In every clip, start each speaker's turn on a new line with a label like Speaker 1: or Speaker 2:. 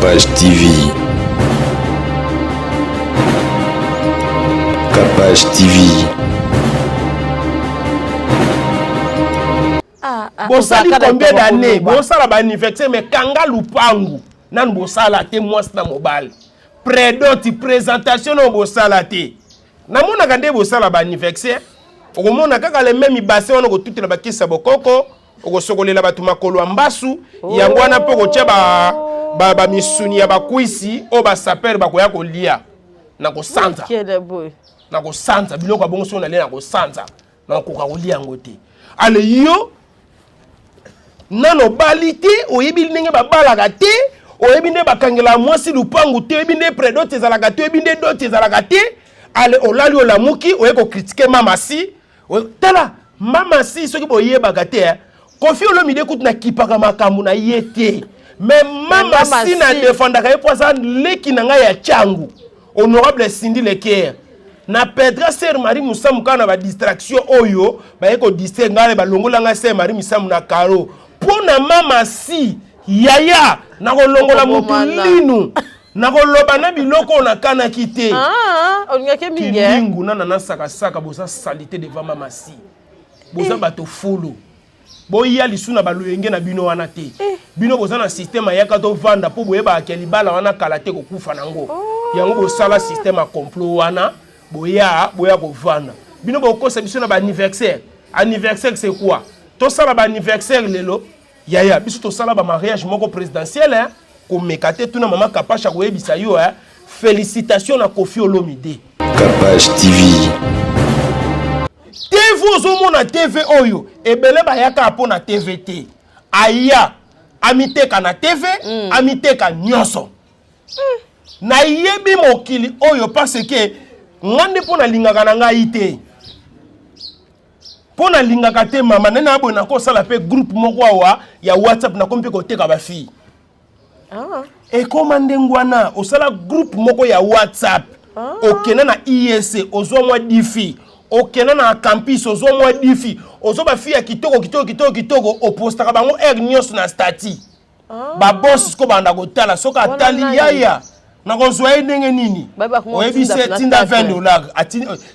Speaker 1: Capage TV. Capage TV.
Speaker 2: Ah, ah,
Speaker 3: bosali
Speaker 2: ozalaka na
Speaker 3: combien
Speaker 2: likambo
Speaker 3: d'année
Speaker 2: koloba.
Speaker 3: bosala baanniversaire mais kanga lupangu nanu bosala te mwasi na mobali predoti présentation oyo bosala te namonaka nde bosala baanniversaire okomona kaka le meme bassin wana okotutela bakisi ya bokoko okosokolela bato makolo ya mbasu yango wana mpe okotia bamisuni ya bakwisi oyo basapere bakoya kolia na kosanza.
Speaker 2: Kele boye.
Speaker 3: Na kosanza biloko ya bongo, soki nalia na kosanza, nakokoka kolia yango te. Ale yo nano obali te, oyebi ndenge babalaka te, oyebi nde bakangelaka mwasi lupangu te, oyebi nde prédot ezalaka te, oyebi nde dot ezalaka te. Ale olali, olamuki, oye kocritiquer mama si. Tala mama si, soki boyebaka te, eh, Kofi Olomide kutu nakipaka makambo na ye te, mais mama
Speaker 2: mama
Speaker 3: si na
Speaker 2: si.
Speaker 3: defendaka ye mpo aza leki na ngai ya Tiangu, honorable Cindy Leker na pedra Sœur Marie Musamu. Kaka na badistraction oyo baye kodistraire ngai, balongola ngai Sœur Marie Misamu na karo mpo na mama si. Yaya, nakolongola motu
Speaker 2: Okobomana.
Speaker 3: linu, nakoloba na biloko oyo nakanaki te.
Speaker 2: Ah, olingaki mingi, eh?
Speaker 3: Kilingu nana nasakasaka, boza saleté devant mama si. Boza bato fulu, boya lisu na baloyenge na bino wana te. Bino boza na système ayaka tovanda mpo boyebaka ke libala wana kala te kokufa nango. Yango bosala système ya complot wana, boya boya kovanda. Bino bokosa biso na baanniversaire. Anniversaire, c'est quoi? Tosala baanniversaire lelo, yaya? Biso tosala bamariage moko présidentiel, hein? Komeka te, tuna mama Kapasha, koyebisa yo, hein? Félicitation na Kofi Olomide.
Speaker 1: Capage TV.
Speaker 3: TV, ozomona TV oyo, ebele bayaka mpo na TV te. Aya amiteka na TV, amiteka nyonso. Nayebi mokili oyo parce que nga nde mpo nalingaka na ngai te, mpo nalingaka te. Mama nde naboye, nakosala mpe groupe moko awa ya WhatsApp, nakomi mpe koteka bafille.
Speaker 2: Ah.
Speaker 3: Ekoma ndenge wana, osala groupe moko ya WhatsApp, okenda na ISC, ozwa mwa difi, okenda na campus, ozwa mwa difi, ozwa bafille ya kitoko kitoko kitoko kitoko, opostaka bango aire nyonso na statut. Baboss siko banda kotala soki atali
Speaker 2: nani?
Speaker 3: Yaya, nakozwa ye ndenge nini?
Speaker 2: Bayeba kuma
Speaker 3: Oyebisi
Speaker 2: otinda na
Speaker 3: tinda
Speaker 2: statut.
Speaker 3: 20 dollars,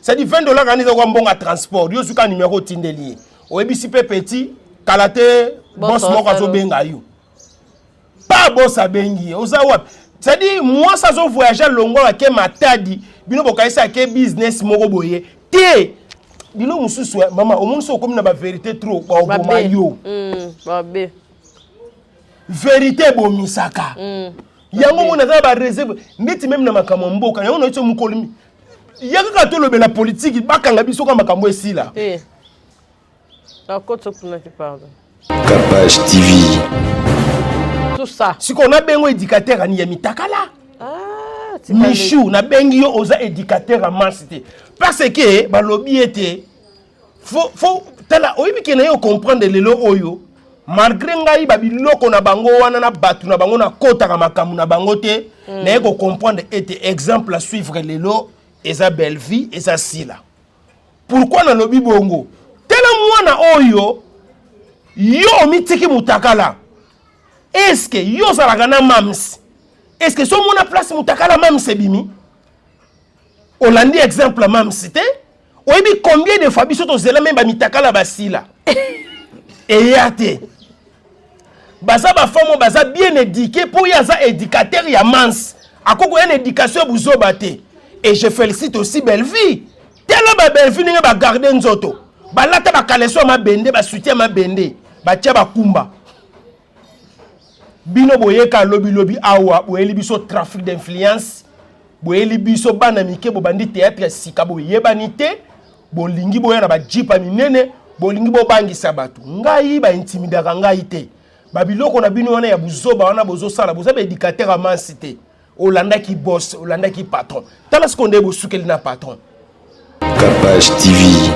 Speaker 3: c'est-à-dire 20 dollars ani eza kwa mbongo ya transport. Yo suka numéro otindeli ye, oyebisi mpe petit kala te.
Speaker 2: Boss
Speaker 3: boss moko
Speaker 2: osala.
Speaker 3: azobenga yo pa, boss abengi ye, oza wapi? C'est-à-dire mwasi azovoyage, alongwa ake Matadi, bino bokanisi ake business moko boye te. Bilo mosusu, eh, mama, omoni so okomi na bavérité trop, baoboma
Speaker 2: Mabe.
Speaker 3: yo.
Speaker 2: Mabe.
Speaker 3: Vérité ebomisaka. Yango mona aza na baréserve neti même na makambo ya mboka. Yango nayo ti mokolo ya kaka tolobela politiki, bakanga biso ka makambo esila.
Speaker 2: Te. Nakota kuna te, pardon.
Speaker 1: Capage TV.
Speaker 2: Tout ça.
Speaker 3: Sikoyo nabengo éducateur ani ya mitakala.
Speaker 2: Ah, tika.
Speaker 3: Michou, nabengi yo, oza éducateur ya masse te, parce que balobi ete fo tala, oyebi ke na ye ocomprendre lelo oyo, malgré ngai babiloko na bango wana na bato na bango, nakotaka makambo na bango te. Naye kocomprendre ete exemple à suivre lelo eza Bellevie, eza Sila. Pourquoi nalobi bongo? Tala mwana oyo, yo omitiki mutakala, est-ce yo ozalaka na mams? Est-ce so omona place mutakala mams ebimi? Olandi exemple ya mams te. Oyebi combien de fois biso tozela me bamitakala basila eya te? Baza bafemme oyo baza bien éduqué, mpo ye aza éducateur ya manse, akoki koya na éducation ya buzoba te. Et je félicite aussi Bellevie. Tala babellevie ndenge bagarde nzoto, balata bacaleçon ya mabende, basoutien ya mabende, batia bakumba. Bino boyeka lobilobi awa, boyeli biso trafic d'influence, boyeli biso bana mike, bobandi théâtre ya sika, boyebani te, bolingi boya na bajeep ya minene, bolingi bobangisa bato. Ngai baintimidaka ngai te. Babiloko na bino wana ya buzoba wana bozosala, boza baéducateur ya mansi te. Olandaki boss, olandaki patron, tala sikoyo nde bosukeli na patron.
Speaker 1: Capage TV.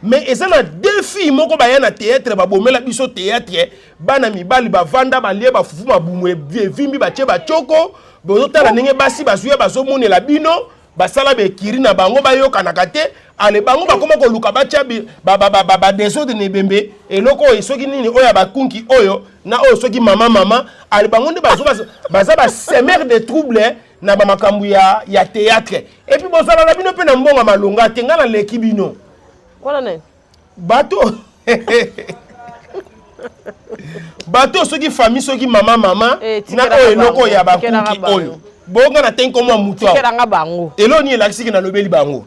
Speaker 3: Mais eza na deux filles moko baya na théâtre, babomela biso théâtre. Bana mibali bavanda, balie bafufu, mabumu evimbi, batie batioko. Bozotala ndenge basi bazwi, bazomonela bino. Basala baekiri na bango, bayokanaka te. Ale bango bakoma koluka batya badesordre na ebembe, eloko oyo soki nini, oyo ya bakunki oyo na oyo soki mama mama. Ale bango nde baza basemeur de trouble na bamakambo ya théâtre. Et puis bozala na bino mpe na mbongo ya malonga te. Ngai naleki bino.
Speaker 2: Wana nani?
Speaker 3: Bato soki famille, soki mama mama
Speaker 2: Eh,
Speaker 3: na
Speaker 2: tikelaka
Speaker 3: oyo eloko
Speaker 2: bango,
Speaker 3: ya
Speaker 2: tikelaka
Speaker 3: bakuki
Speaker 2: bango.
Speaker 3: oyo bonga na tengi komwa motu awa.
Speaker 2: Tikelanga bango.
Speaker 3: Eloko nini elakisiki? Nalobeli bango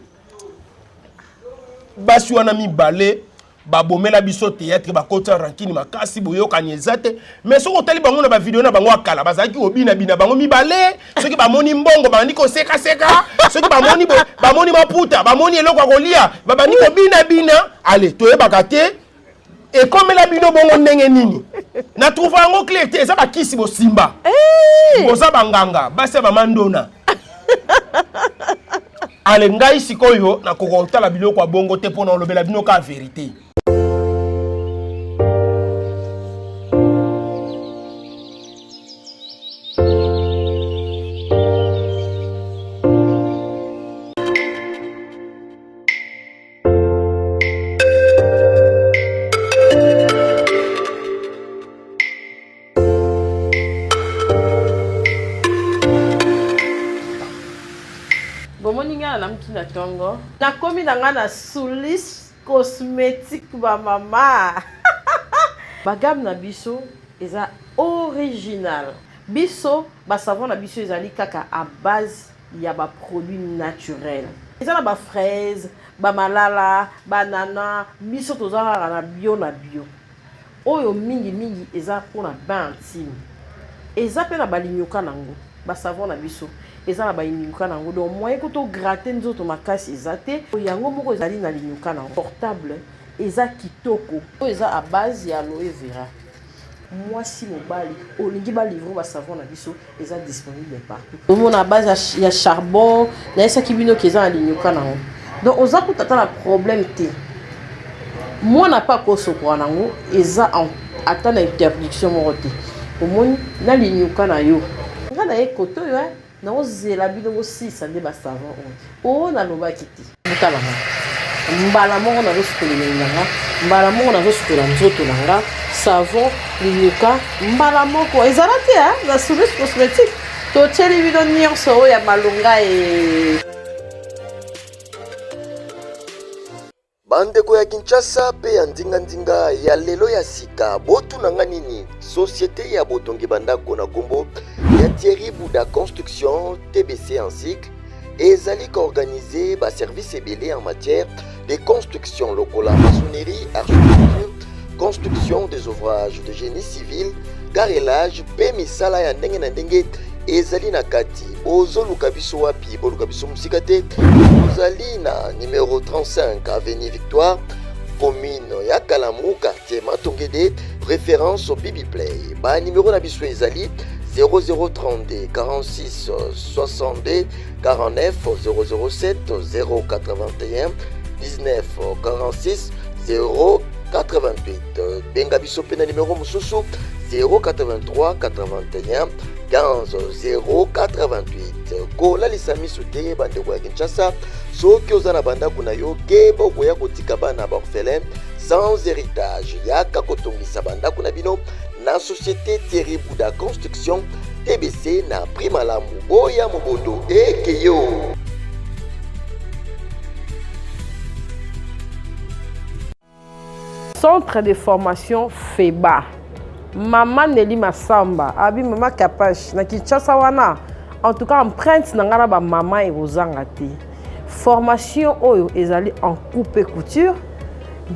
Speaker 3: basi wana mibale babomela biso théâtre, bakota rancune makasi, boyokani eza te. Mais soki otali bango na bavideo na bango ya kala, bazalaki kobinabina bango mibale. Soki bamoni mbongo, babandi kosekaseka. Soki bamoni bamoni maputa, bamoni eloko ya kolia, babandi kobinabina. Ale toyebaka te ekomela bino bongo ndenge nini. Na trouve yango clair te. Eza bakisi bosimba, boza banganga basi ya bamandona. Ale ngai sikoyo nakoka kotala biloko ya bongo te mpo na olobela bino ka vérité.
Speaker 2: Bomoni ngai nalamuki na ntongo, nakomi na ngai na Sulis Cosmétique. Bamama, bagamme na biso eza original. Biso basavon na biso ezali kaka à base ya baproduit naturel. Eza na bafraise, bamalala, banana. Biso toza kaka na bio na bio. Oyo mingimingi eza mpona bain intime. Eza mpe na balinyoka nango. Basavon na biso eza na balinyoka nango, donc moyen ko togratter nzoto makasi eza te. Yango moko ezali na linyoka nango portable, eza kitoko. Oyo eza à base ya aloe vera. Mwasi, mobali olingi balivre basavon na biso, eza disponible partout. Omona base ya charbon, nayesaki bino ke eza na linyoka nango, donc oza kuta ata na problème te. Mwana mpe akosokola nango, eza ata na interdiction moko te. Omoni na linyoka na yo. Nga na ye kote oyo naozela bino bosilisa nde basavon oyo. Oyo nalobaki te, botala nga, mbala moko nazosukola elongi na nga, mbala moko nazosukola nzoto na nga. Savon, linyuka, mbala moko ezala te. Na Sulis Cosmétique totieli bino nyonso oyo ya malonga e.
Speaker 1: Bandeko ya Kinshasa mpe ya ndingandinga ya lelo ya sika, botuna nga nini? Société ya botongi bandako na nkombo ya Thierry Bouda Construction, TBC en cycle, ezali koorganize baservice ebele en matière de construction lokola maçonnerie, architecture, construction des ouvrages de génie civil, carrelage mpe misala ya ndenge na ndenge ezali na kati. Bozoluka biso wapi? Boluka biso mosika te. Tozali na numéro 35, avenue Victoire, commune ya Kalamu, quartier Matongede, référence Bibi Play. Banimero na biso ezali 0032 46 62 49, 007 081 19 46 088. Benga biso mpe na nimero mosusu 083 81 15 088. Kolalisa miso te, bandeko ya Kinshasa. Soki oza na bandako na yo, keba, okoya kotika bana baorphelin sans héritage. Yaka kotongisa bandako na bino na société Thierry Bouda Construction, TBC, na prix malamu. Boya mobondo ekeyo.
Speaker 2: Centre de formation FEBA, mama Neli Masamba abi mama Kapash na Kinshasa wana. En tout cas, empreinte na ngai na bamama ekozanga te. Formation oyo ezali en coupe, couture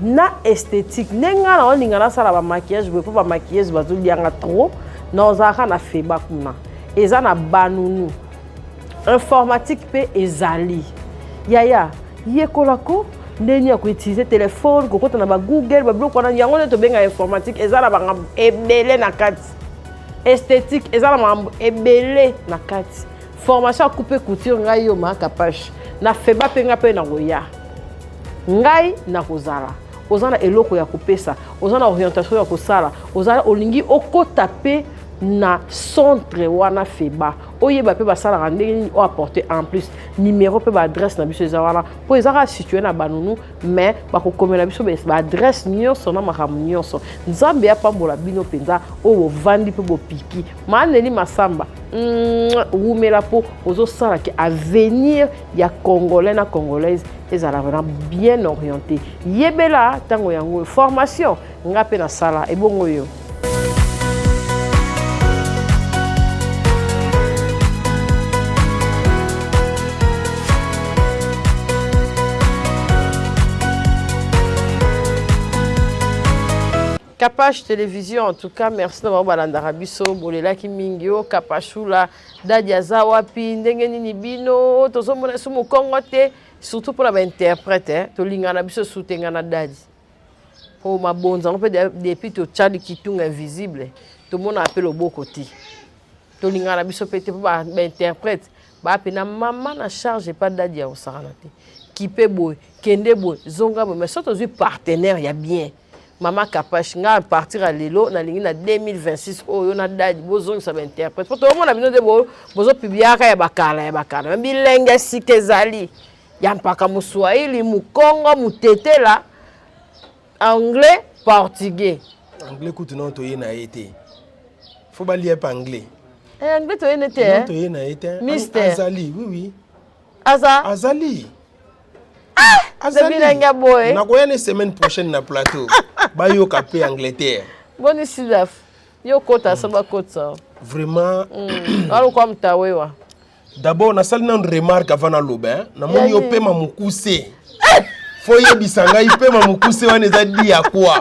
Speaker 2: na esthétique. Ndenge ngai na olinga nasala bamaquillage boye, mpo bamaquilleuse bazolianga trop, na ozalaka na FEBA kuna. Eza na banunu informatique mpe ezali. Yaya, yekolako ndenge ya koutiliser telefone, kokota na bagoogle, babiloko wana, yango nde tobenga informatique. Eza na makambo ebele na kati. Esthétique eza na makambo ebele na kati. Formation ya coupe, couture, ngai yo maka page na FEBA mpe ngai mpe nakoya, ngai nakozala. Oza na eloko ya kopesa, oza na orientation ya kosala, oza olingi okota mpe. Na centre wana feba oyeba mpe basalaka ndenge nini oapporte en plus numero mpe baadresse na biso eza wana mpo eza kaka situe na banunu mais bakokomela biso baadresse nyonso na makambo nyonso. Nzambe apambola bino mpenza oyo bovandi mpe bopiki maaneli masamba wumela mpo ozosala ke avenir ya congolais na congolaise ezala vraiment bien orienté. Yebela ntango yango formation nga mpe nasala ebongo yo. Kapash Télévision, en tout cas, merci d'avoir balandaka biso, bolelaki mingi o Kapashula, Dadi aza wapi, ndenge nini bino, tozomona su mokongo te, surtout pour la interprète, hein, tolingana biso soutenga na Dadi. Po mabonza ngo pe depuis to tchali kitunga invisible, tomona pe loboko te. Tolingana biso pe te po ba interprète, ba pe na mama na charge pas Dadi ya osakana te. Kipe boy, kende boy, zonga boy, mais surtout tozui partenaire ya bien. Mama Kapash, nga à partir ya lelo nalingi na 2026 oyo na Dadi bozongisa ba interprète po toomona bino nde bozopubliaka ya bakala ya bakala me bilenge sika ezali ya mpaka moswahili mokongo motetela anglais portugais.
Speaker 3: Anglais kutu non toye na ye te, fo balia pe anglais.
Speaker 2: Eh, anglais toye ne te,
Speaker 3: non toye na ye te.
Speaker 2: Mister
Speaker 3: azali, oui oui.
Speaker 2: Aza
Speaker 3: azali.
Speaker 2: Ah, azali bilenge boye.
Speaker 3: Nakoya ne semaine prochaine na plateau. Bayoka pe Angleterre.
Speaker 2: Boni Sidaf. Yo kota so bakota.
Speaker 3: Vraiment.
Speaker 2: Alokwa mtawewa.
Speaker 3: D'abord nasali nanu remarque avant naloba, hein. Namoni yo pema mokuse. Fo yebisa ngai pema mokuse wana eza di ya quoi?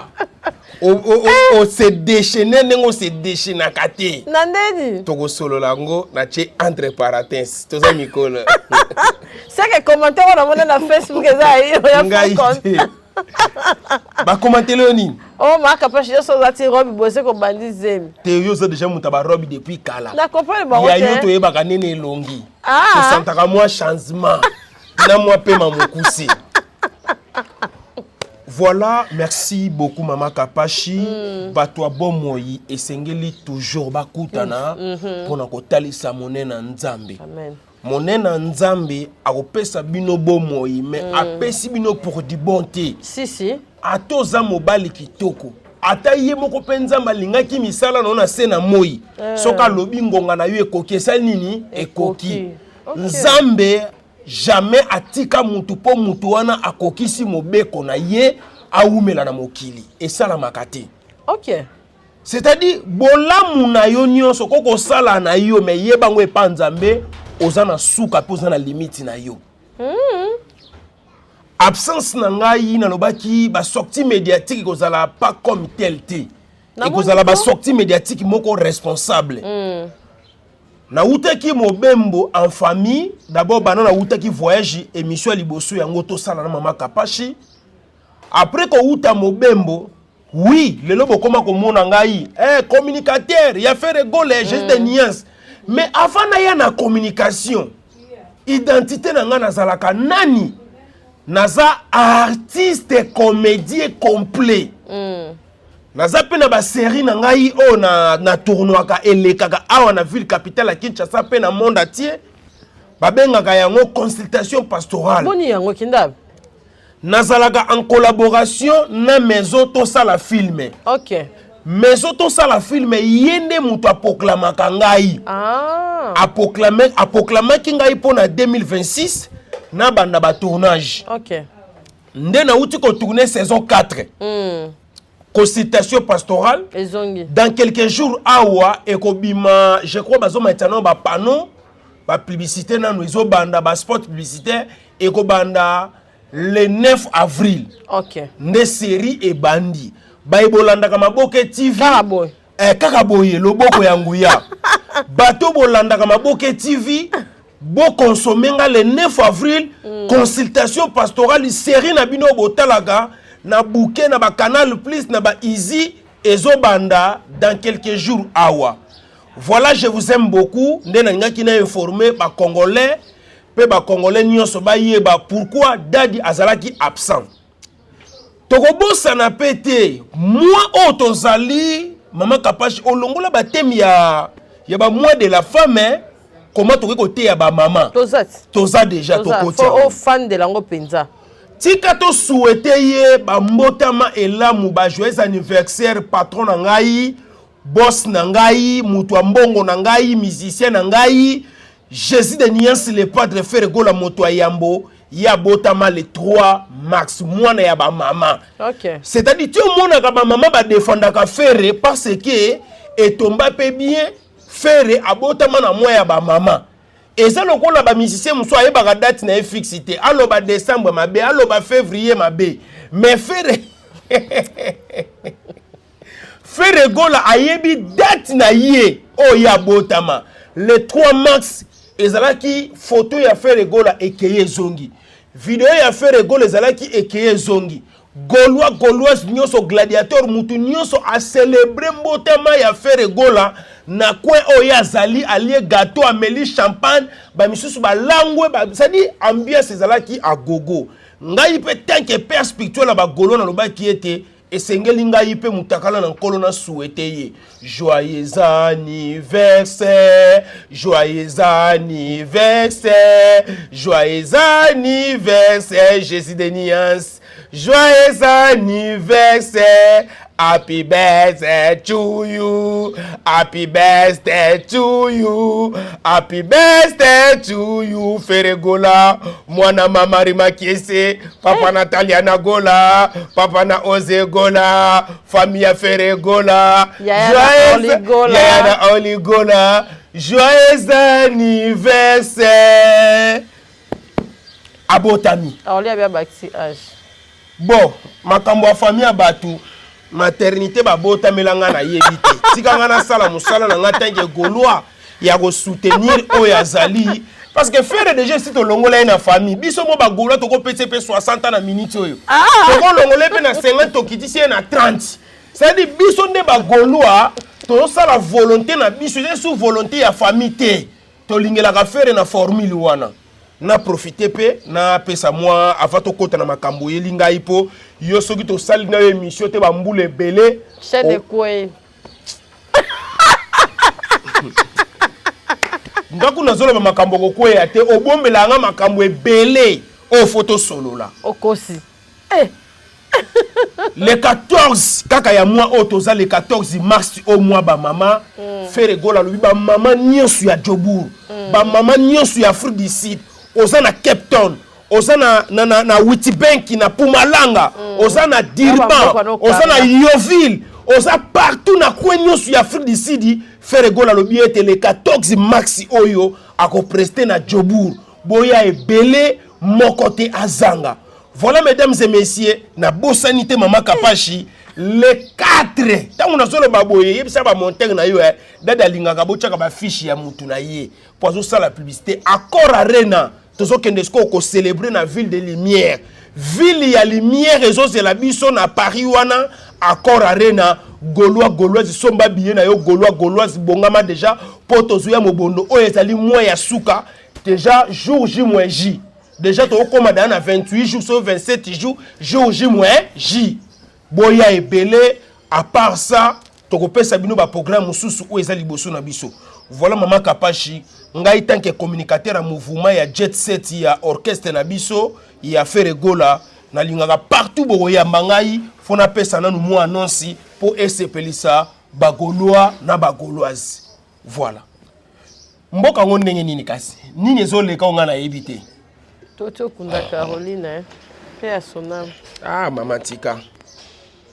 Speaker 3: O se déchaîner ndenge o se déchaînaka te.
Speaker 2: Na ndeni?
Speaker 3: Tokosolola yango na tie entre parenthèses. Toza mikolo.
Speaker 2: C'est que commentaire wana mona na Facebook eza yo ya
Speaker 3: ngai te. Bakomantele yo nini?
Speaker 2: Oh maka pashi yo soza ti robe bose ko bandi zemi.
Speaker 3: Te yo oza déjà moto ya barobe depuis kala.
Speaker 2: Na comprendre bango
Speaker 3: te. Ya yo toyebaka nene elongi. Ah. Tosantaka mwa changement na mwa pema mokuse. Voilà, merci beaucoup Mama Kapashi. Bato ya bomoi esengeli toujours bakutana mpona kotalisa monene Nzambe.
Speaker 2: Amen.
Speaker 3: Monene Nzambe akopesa bino bomoi mais apesi bino pour du bon te.
Speaker 2: Si si.
Speaker 3: Ata oza mobali kitoko, ata ye moko mpe Nzambe alingaki misala na yo na se na moi. Soki alobi ngonga na yo ekoki, esali nini? Ekoki.
Speaker 2: Okay.
Speaker 3: Nzambe jamais atika mutu mpo mutu wana akokisi mobeko na ye awumela na mokili. Esalamaka te.
Speaker 2: Okay.
Speaker 3: C'est-à-dire bolamu na yo nyonso kokosala na yo mais yeba ngo epa Nzambe oza na suka mpe oza na limite na yo. Absence na ngai nalobaki ba sortie médiatique ekozala pas comme tel te. Ekozala ba sortie médiatique moko responsable. Nawutaki mobembo en famille, d'abord bana nawutaki voyage émission ya liboso yango tosala na mama Kapashi. Après kowuta mobembo, oui, lelo bokoma komona ngai, eh communicateur, ya faire gole, juste des nuances. Mais avant na ya na communication, identité na ngai nazalaka nani? Naza artiste comédien complet. Naza pe na ba série na ngai oyo na tournoaka elekaka awa na ville capitale ya Kinshasa pe na monde entier. Babengaka yango consultation pastorale.
Speaker 2: Boni yango kinda?
Speaker 3: Nazalaka en collaboration na maison tosala film.
Speaker 2: Ok.
Speaker 3: Maison tosala film ye nde moto apoklamaka ngai.
Speaker 2: Ah.
Speaker 3: Apoklamaki ngai mpo na 2026 na banda ba tournage.
Speaker 2: Ok.
Speaker 3: Nde nauti ko tourner saison 4. Consultation pastorale.
Speaker 2: Ezongi.
Speaker 3: Dans quelques jours awa ekobima, je crois bazo maintenant ba panneau, ba publicité nanu ezobanda, ba spot publicitaire ekobanda le 9 avril.
Speaker 2: Ok.
Speaker 3: Nde série ebandi. Ba ebolandaka Maboke TV.
Speaker 2: Kaka boye.
Speaker 3: Kaka boye loboko ya nguya. Bato bolandaka Maboke TV. Bo consommer nga le 9 avril, consultation pastorale série na bino botalaka na bouquet na ba Canal Plus na ba Easy ezobanda dans quelques jours awa. Voilà, je vous aime beaucoup. Nde nalingaki na informer ba Congolais pe ba Congolais nyonso bayeba pourquoi Dadi azalaki absent. Tokobosana pe te, moi oyo tozali Mama Kapash, olongola ba thème ya ya ba mois de la femme, hein? Comment tokoki koteya ba mama?
Speaker 2: Toza ti.
Speaker 3: Toza déjà tokoti.
Speaker 2: Faut ofandela yango mpenza.
Speaker 3: Tika to souhaiter ye ba mbotama elamu, ba joyeux anniversaire patron na ngai, boss na ngai, mutu ya mbongo na ngai, musicien na ngai, Jésus de Nuance le Padre Ferre Gola moto ya yambo, ye abotama le 3 mars, mwana ya ba mama.
Speaker 2: Okay.
Speaker 3: C'est-à-dire ti omonaka ba mama ba défendaka Ferre parce que etomba pe bien Ferre abotama na mwa ya ba mama. Eza lokola ba musicien mosusu ayebaka date na ye fixe te, aloba décembre mabe, aloba février mabe, mais Ferre Ferre Gola ayebi date na ye oyo ye abotama le 3 mars. Ezalaki photo ya Ferre Gola ekeye ezongi, video ya Ferre Gola ezalaki ekeye ezongi, Gaulois Gauloise nyonso, gladiateur, mutu nyonso acelebre mbotama ya Ferre Gola na coin oyo azali, alie gâteau, ameli champagne, bamisusu balangwe ba, c'est-à-dire ambiance ezalaki à gogo. Ngai mpe tant que père spirituel ya bagaulois nalobaki ete esengeli ngai mpe mutakala na nkolo na souhaite ye joyeux anniversaire, joyeux anniversaire, joyeux anniversaire Jésus de Nuance, joyeux anniversaire, happy birthday to you, happy birthday to you, happy birthday to you Ferre Gola, mwana mama Rimakiese, papa Natalia na Gola, papa na Oze Gola, famille ya Ferre Gola,
Speaker 2: Yaya na Oli Gola.
Speaker 3: Yaya na Oli Gola, joyeux anniversaire. Abotami.
Speaker 2: Oli abia bakisi âge.
Speaker 3: Bon, makambo ya famille ya bato, maternité babotamela nga nayebi te. Tika nga nasala mosala na nga tant que Gaulois ya kosoutenir oyo azali. Parce que Ferre déjà si tolongola ye na famille, biso mo ba Gaulois tokopesa pe 60 ans na minute oyo. Tokolongola ye pe na 50, tokitisi ye na 30. C'est-à-dire biso nde ba Gaulois tozosala volonté na biso, eza sous volonté ya famille te. Tolingelaka Ferre na formule wana. Na profiter pe na pesa moi avant tokota na makambo oyeli ngai po yo soki tosali na yo émission te ba mbula ebele.
Speaker 2: Chaîne ekweyi.
Speaker 3: Nga kuna nazoloba makambo kokweya te, obombela nga makambo ebele oyo faut tosolola.
Speaker 2: Okosi.
Speaker 3: Le 14 kaka ya mois oyo toza le 14 mars au mois ba mama, Ferre Gola alobi ba mama nyonso ya Joburg, ba mama nyonso ya Afrique du Sud, oza na Cape Town, oza na Witbank, na Mpumalanga, oza na Durban,
Speaker 2: mboka no
Speaker 3: oza na
Speaker 2: kanga.
Speaker 3: Yeoville, oza partout na coin nyonso ya Afrique du Sud. Ferre Gola alobi ete le 14 mars oyo akopreste na Joburg, boya ebele moko te azanga. Voilà mesdames et messieurs, na bosani te mama Kapashi le 4 ntango nazoloba boye yebisa ba montagne na yo, dada alingaka botiaka ba fiche ya mutu na ye po azosala publicité. Accor Arena tozokende sikoyo kocélébrer na ville de lumière, ville ya lumière ezozela biso na Paris wana, Accor Arena. Gaulois Gauloise somba billet na yo, Gaulois Gauloise bongama déjà po tozoya mobondo oyo ezali mois ya suka déjà, jour J moins J. Déjà tokokoma daya na 28 jours so 27 jours, jour J moins J, boya ebele. À part ça tokopesa bino baprogramme mosusu oyo eza liboso na biso. Voilà mama Kapashi, ngai tant que communicateur ya mouvement ya jet set ya orchestre na biso ya Ferre Gola, nalingaka partout bokoyamba ngai fo napesa nanu mwa annonce mpo esepelisa bagaulois na bagauloise. Voilà, mboka yango ndenge nini, kasi nini ezoleka oyo ngai nayebi te.
Speaker 2: Toti okunda Caroline, eh? Mpe ya sonam.
Speaker 3: Ah mama, tika.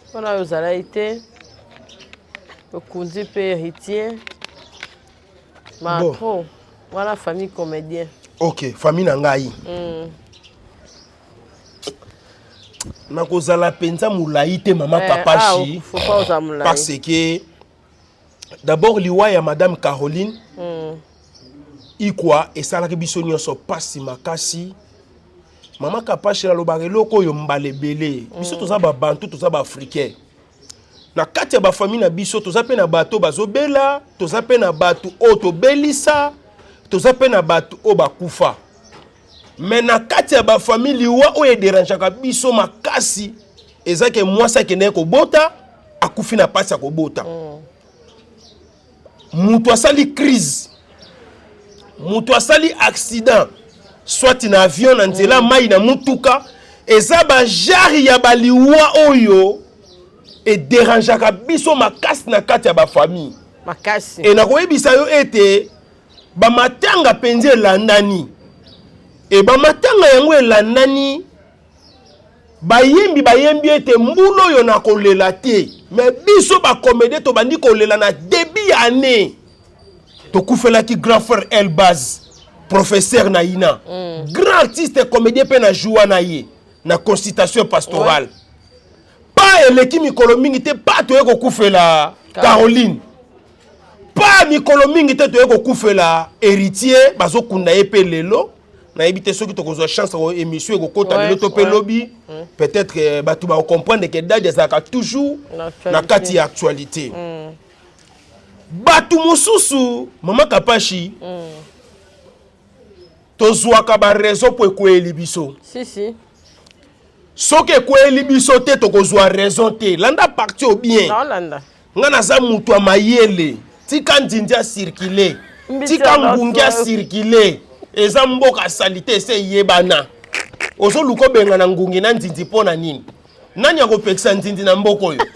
Speaker 2: Mpona oyo ozalaki te, okundi mpe héritier macro wana, famille comédien.
Speaker 3: Ok, famille na ngai, nakozala mpenza molai te mama Kapashi.
Speaker 2: Ah, faut pas ozala molai.
Speaker 3: Parce que d'abord liwa ya madame Caroline Ikwa esalaki biso nyonso mpasi makasi. Mama Kapashi, alobaka eloko oyo mbala ebele, biso toza babantu, toza baafricain, na kati ya bafamille na biso toza mpe na bato bazobela, toza mpe na bato oyo tobelisa, toza mpe na bato oyo bakufa. Mais na kati ya bafamille, liwa oyo ederangeaka biso makasi eza ke mwasi akendeki kobota, akufi na mpasi ya kobota. Moto asali crise, moto asali accident, soit na avion, na nzela, mai, na mutuka, eza bajare ya baliwa oyo ederangeaka biso makasi na kati ya bafamille.
Speaker 2: Makasi.
Speaker 3: E nakoyebisa yo ete bamatanga mpenza elandani, e bamatanga yango elandani, bayembi bayembi ete mbula oyo nakolela te, me biso bacomédien tobandi kolela na début ya année. Tokufelaki grand frère Elbaz, professeur na ina, grand artiste comédien, mpe na joua na ye na consultation pastorale. Pa eleki mikolo mingi te, pa toye kokufela Caroline. Pa mikolo mingi te, toye kokufela Héritier, bazokunda ye mpe lelo. Nayebi te soki tokozwa chance ya émission ekokota lelo to mpe lobi. Peut-être bato bakocomprendre ke Dadi azalaka toujours
Speaker 2: na
Speaker 3: na kati ya actualité. Bato mosusu, mama Kapashi, tozwaka baraison mpo ekweyeli biso.
Speaker 2: Si si.
Speaker 3: Soki ekweyeli biso te, tokozwa raison te. Landa parti au bien.
Speaker 2: Naolanda.
Speaker 3: Nga naza moto ya mayele. Tika nzinzi acircule.
Speaker 2: Mbisi
Speaker 3: tika
Speaker 2: ya
Speaker 3: ngungi
Speaker 2: baso.
Speaker 3: Acircule, eza mboka sali te, ese eyebana. Ozoluka obenga na ngungi na nzinzi mpo na nini? Nani akopekisa nzinzi na mboka oyo?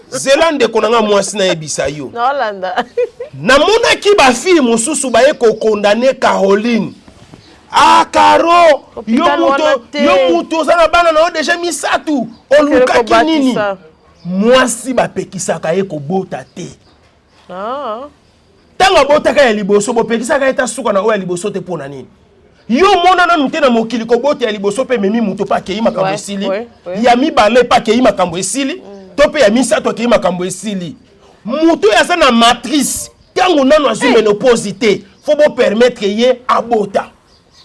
Speaker 3: Zela, ndeko na nga mwasi, nayebisa yo.
Speaker 2: Naolanda.
Speaker 3: Namonaki bafille mosusu baye kocondamner Caroline. Ah, Caro, yo
Speaker 2: Hôpital wana
Speaker 3: moto
Speaker 2: te.
Speaker 3: yo moto oza na bana na yo déjà misatu, olukaki nini?
Speaker 2: Kobatisa.
Speaker 3: Mwasi bapekisaka ye kobota te.
Speaker 2: Ah.
Speaker 3: Ntango abotaka ya liboso, bopekisaka ye ta suka na oyo ya liboso te. Mpo na nini? Yo omona nanu te na mokili kobota ya liboso mpe ememi moto mpe akei makambo esili, ya mibale mpe akei makambo esili, to mpe ya misato akei makambo esili. Moto oyo aza na matrice, ntango nano azwi ménopause te, faut bopermettre ye abota.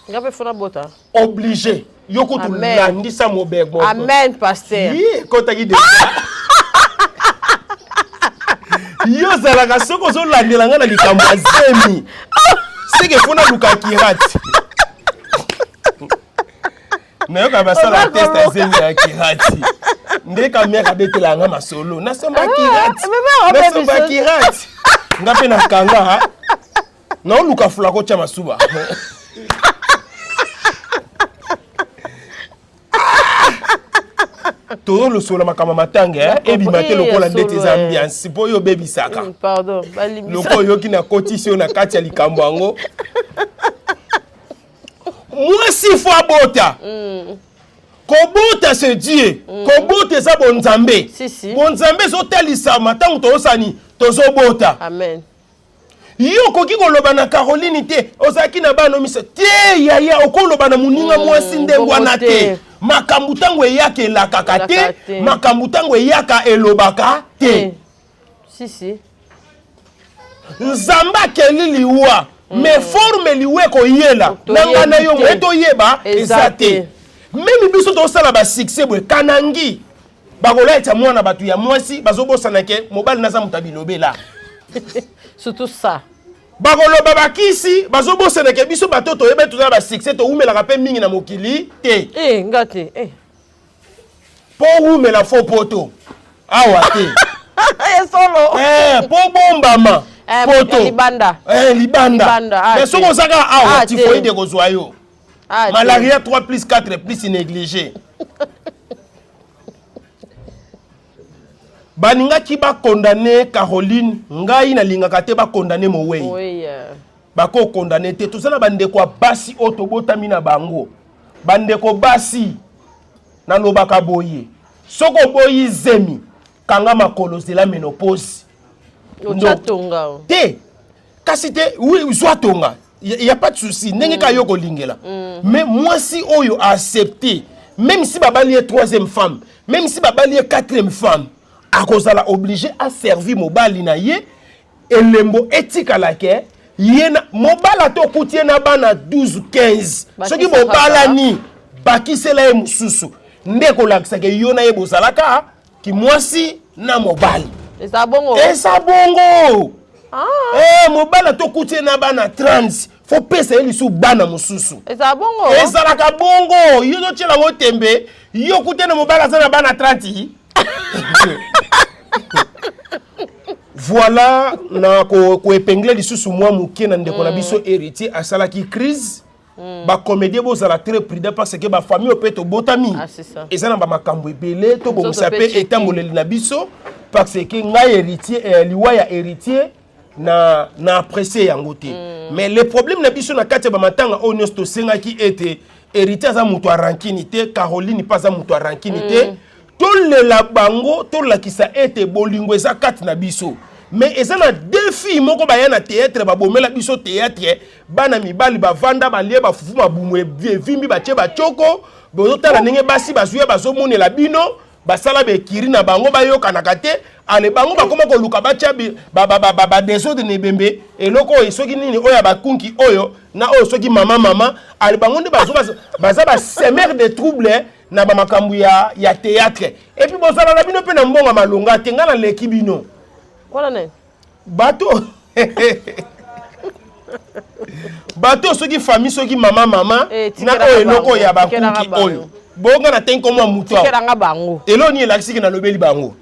Speaker 2: Nga mpe fona bota.
Speaker 3: Obligé yo kutu.
Speaker 2: Amen.
Speaker 3: Landisa mobeko.
Speaker 2: Amen, pasteur.
Speaker 3: Ye ekɔtaki déjà. Yo ozalaka soki ozolandela nga na likambo ya zemi, seke fo naluka kirate. Nayoka basala
Speaker 2: Oza
Speaker 3: test ya
Speaker 2: koluka.
Speaker 3: zemi ya kirati nde kamere abetela nga masolo. Nasomba kirate,
Speaker 2: mais mère,
Speaker 3: nasomba
Speaker 2: obebi
Speaker 3: kirate. Nga mpe nakanga, naoluka fula kotya masuba. Tozolosola makambo ya matanga, eh, ebima te lokola ndeti eza ambiance mpo oyo obebisaka.
Speaker 2: Pardon, balimbisa.
Speaker 3: Loko oyoki nakotisi yo na kati ya likambo yango. Mwasi faut abota. Kobota, c'est Dieu. Kobota eza bonzambe.
Speaker 2: Si, si.
Speaker 3: Bonzambe ezotalisama ntango tozosani, tozobota.
Speaker 2: Amen.
Speaker 3: Yo okoki koloba na Caroline te, ozalaki na bana miso te. Yaya, okoloba na moninga mwasi ndenge
Speaker 2: bongo
Speaker 3: wana
Speaker 2: te.
Speaker 3: te. Makambo ntango eyaka, elakaka te.
Speaker 2: Elakaka te.
Speaker 3: Makambo ntango eyaka, elobaka te.
Speaker 2: Si si.
Speaker 3: Nzambe akeli liwa, mais forme liwa ekoyela na ngai na yo
Speaker 2: Toyebi
Speaker 3: moye
Speaker 2: te.
Speaker 3: toyeba
Speaker 2: Eza
Speaker 3: eza te.
Speaker 2: te.
Speaker 3: Même biso tosala basuccès boye, kanangi bakolaita mwana bato ya mwasi, bazobosana ke mobali naza moto abilobela.
Speaker 2: Surtout ça.
Speaker 3: Bakoloba bakisi, bazobosana ke biso bato toyeba, toza na basuccès, towumelaka mpe mingi na mokili te.
Speaker 2: Eh, nga te, eh.
Speaker 3: Mpo owumela, faut poto awa te.
Speaker 2: Solo.
Speaker 3: Eh, mpo bombama
Speaker 2: Eh,
Speaker 3: poto.
Speaker 2: libanda.
Speaker 3: Eh, libanda.
Speaker 2: Libanda, ah,
Speaker 3: mais soki
Speaker 2: te.
Speaker 3: ozaka awa,
Speaker 2: Ah, te.
Speaker 3: typhoïde ekozwa yo.
Speaker 2: Ah, te.
Speaker 3: Malaria 3 plus 4 plus négligé. Balingaki bacondamner Caroline, ngai nalingaka te bacondamner mowei.
Speaker 2: Oui.
Speaker 3: Bakocondamner te. Toza na bandeko ya basi oyo tobotami na bango. Bandeko basi, nalobaka boye: soki oboyi zemi, kanga makolo, zela ménopause.
Speaker 2: Otya tonga o.
Speaker 3: Te, kasi te. Oui, zwa tonga, y a pas de souci, ndenge kaka yo kolingela. Mais mwasi oyo accepté, même si babali ye troisième femme, même si babali ye quatrième femme, akozala obligé aservi mobali na ye. Elembo etikala ke ye na mobali, ata okuti ye na bana 12, 15, soki
Speaker 2: Bakisaka.
Speaker 3: bobalani, bakisela ye mosusu nde ekolakisaka yo na ye bozalaka kimwasi na mobali.
Speaker 2: Eza bongo.
Speaker 3: Eza bongo.
Speaker 2: Ah.
Speaker 3: Eh, mobali ata okuti ye na bana 30, faut pesa ye lisusu bana mosusu.
Speaker 2: Eza bongo.
Speaker 3: Ezalaka bongo. Yo ozotiela yango tembe. Yo okuti na mobali aza na bana 30. Voilà, na ko ko épingler lisusu mwa moke na ndeko na biso Héritier asalaki crise. Ba comédien bozala très prudent parce que ba famille oyo pe tobotami.
Speaker 2: Ah, c'est ça.
Speaker 3: Eza na ba makambo ebele tobongisa
Speaker 2: Nzoto
Speaker 3: pe
Speaker 2: pe
Speaker 3: etamboleli na biso parce que ngai Héritier liwa ya Héritier na apprécier yango te. Mais le problème na biso na kati ya ba matanga oyo nyonso tosengaki ete Héritier aza moto ya rancune te, Caroline pe aza moto ya rancune te. Tolela bango, tolakisa ete bolingo eza kati na biso. Mais eza na deux filles moko baya na théâtre, babomela biso théâtre, bana mibali bavanda balie bafufu mabumu evimbi batie bachoko, bozotala ndenge basi bazuya bazomonela bino, basala bekiri na bango bayokanaka te, ale bango bakoma koluka batia ba désordre na ebembe, eloko oyo soki nini oyo ya bakunki oyo na oyo soki mama mama, ale bango nde baza ba semeur de trouble na ba makambo ya théâtre. Et puis bozala na bino pe na mbongo malonga te, nga naleki bino.
Speaker 2: Wana nani?
Speaker 3: Bato. Bato soki famille soki mama mama,
Speaker 2: Eh,
Speaker 3: na
Speaker 2: tikelaka
Speaker 3: oyo eloko
Speaker 2: bango,
Speaker 3: ya bakunki
Speaker 2: tikelaka bango.
Speaker 3: oyo. Bonga na tenko mwa mutu awa.
Speaker 2: Tikelanga bango.
Speaker 3: Eloko nini elakisi ke nalobeli bango?